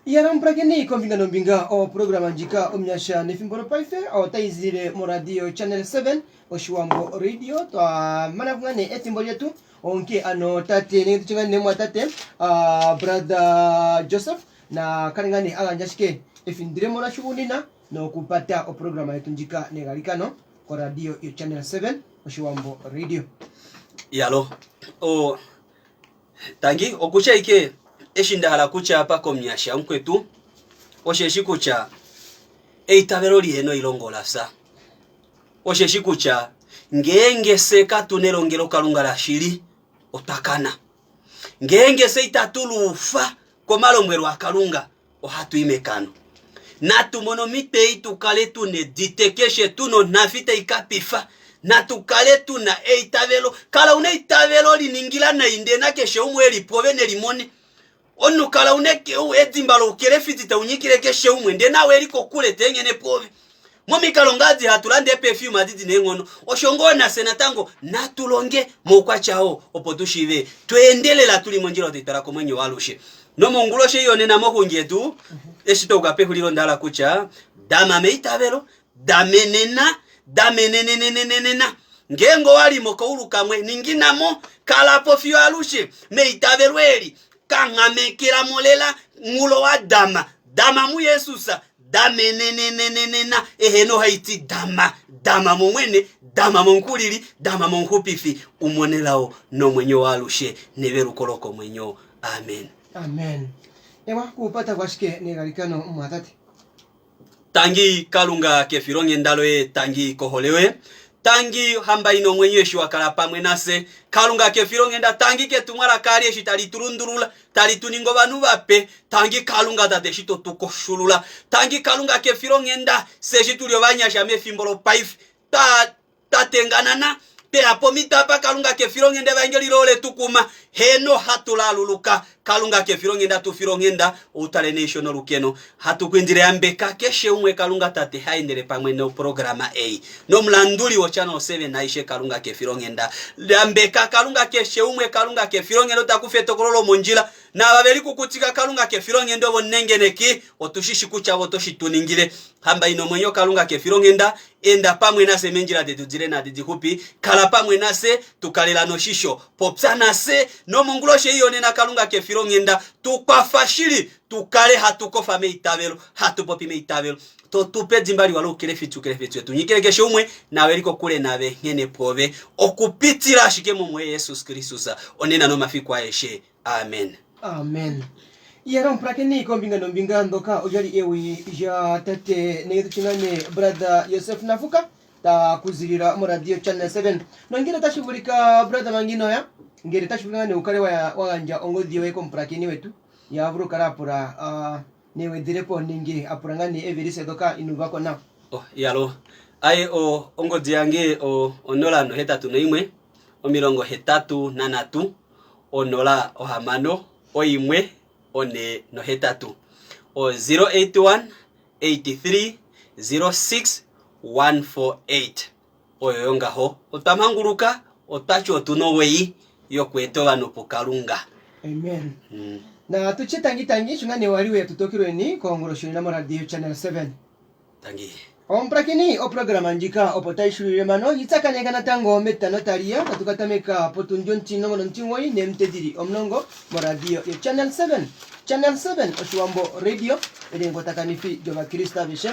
Yala mupulakeni kombinga nombinga oprograma ndjika omunyasha nefimbo lopaife otayi zilile moradio channel 7 oshiwambo radio twa mana kunga nee ethimbo lyetu onkee ano tate nenge tutye ngaa nee mwatate ah, brother joseph Na kale ngaa nee a gandja ashike efindilemo lashugunina nokupata oprograma yetu ndjika negalikano koradio yoChannel 7 Oshiwambo Radio. Yalo, o tangi okutya ike eshi nda hala kutya apa komunyasha mukwetu osheshi kutya eitavelo lihena oilonga ola fya. Osheshi kutya ngeenge fye katu nelongelokalunga lashili otwa kana. Ngeenge fye itatu luufa komalombwelo aKalunga, ohatu i mekano. Natu mone omhito ei tu kale tu na edite keshe, tu na onhafi tai ka pifa. Natu kale tu na eitavelo. Kala u na eitavelo li ningila nai ndee nakeshe umwe e li pwoove ne li mone. Omunhu kala u na edimba loukelefiti tau nyikile keshe umwe ndee naau e li kokule ta enghene pwoove. Momikalo ngaa adi hatu landa eeperfume adi dina eenghono, osho ngoo nafye natango natu longe moukwatya oo opo tu shiive twa endelela tu li mondjila oyo tai twala komwenyo waalushe. Nomonguloshi ei yonena moxungi yetu, eshi twa yuka pexulilo onda hala kutya, dama meitavelo, damenena, damenenenenenena. Ngeenge owa li mokaulu kamwe, ningina mo, kala po fiyo alushe meitavelo eli, kanghamekela mo lela, mulo wa dama, dama muJesus, Damenenenenena, eheno ohai ti dama, dama mOmwene, dama mOmukulili, dama mOmuxupifi, u mone elao nomwenyo waalushe neveluko lokomwenyo. Amen. Amen. Ewa, kupata kwashike negalikano mumwatate? Tangi Kalunga kefilonghenda loye, tangi kohole yoye. Tangi hamba ina omwenyo eshi wa kala pamwe nafye. Kalunga kefilonghenda, tangi ketumwalaka ali eshi tali tu lundulula, tali tu ningi ovanhu vape. Tangi Kalunga tate eshi to tu koshulula. Tangi Kalunga kefilonghenda, fye eshi tuli ovanyasha mefimbo lopaife, twa twa tenganana, tweya pomhito apa Kalunga kefilonghenda evaengeli loye ole tu kuma. Heeno, hatu laluluka. Kalunga kefilonghenda tu filonghenda, ou tale neisho nolukeno. Hatu ku indile yambeka keshe umwe Kalunga Tate ha endele pamwe noprograma ei. Nomulanduli woChannel 7 aishe Kalunga kefilonghenda. Yambeka Kalunga keshe umwe Kalunga kefilonghenda ota kufa etokolo lomondjila. Naava ve likukutika Kalunga kefilonghenda ovo nengeneki otu shi shi kutya vo oto shi tu ningile. Hamba ina omwenyo Kalunga kefilonghenda, enda pamwe nafye meendjila detu dile naadi dixupi, kala pamwe nafye, tu kalela noshisho. Popya nafye, nomonguloshi ei yonena Kalunga kefilonghenda, tu kwafa shili tu kale hatu kofa meitavelo, hatu popi meitavelo. To tu pe edimba liwa loukelefiti, ukelefiti wetu nyikile keshe umwe, naave li kokule nave nghene pwoove, okupitila ashike mOmwene Jesus Kristus, onena nomafiku aeshe. Amen. Amen. Iyala omupulakeni kombinga nombinga ndhoka olyali ewi lya tate nenge tutye ngaa nee brother Josef Nafuka ta kuzilila moradio Channel 7. Nongele otashi vulika brother Manginoya, ngele otashi vulika ngaa nee wu kale wa wa gandja ongodhi yoye komupulakeni wetu, ye a vule okukala a pula ah, negwedhelepo nenge a pula ngaa nee evelise ndhoka inu uva ko nawa. Oh, iyalo. Aye o ongodhi yange o 081 83 06 1 48 o 081 83 06 148 oyo yo ngaho otwa manguluka otwati otuna oweyi yokweeta ovanhu pukalunga Amen. Na tutye tangi tangi sho ngaa nee wali weya tu tokilweni koonguloshi yonena moradio Channel 7. Tangi. Omupulakeni, oprograma ndjika opo tayi shulile mpano, yi tsakaneka natango metitano tali ya, tatu ka tameka potundi ontimulongo nomutimgoyi neemute dhili omulongo moradio yoChannel 7. Channel 7 Oshiwambo Radio, elengotakanithi lyovakriste aveshe.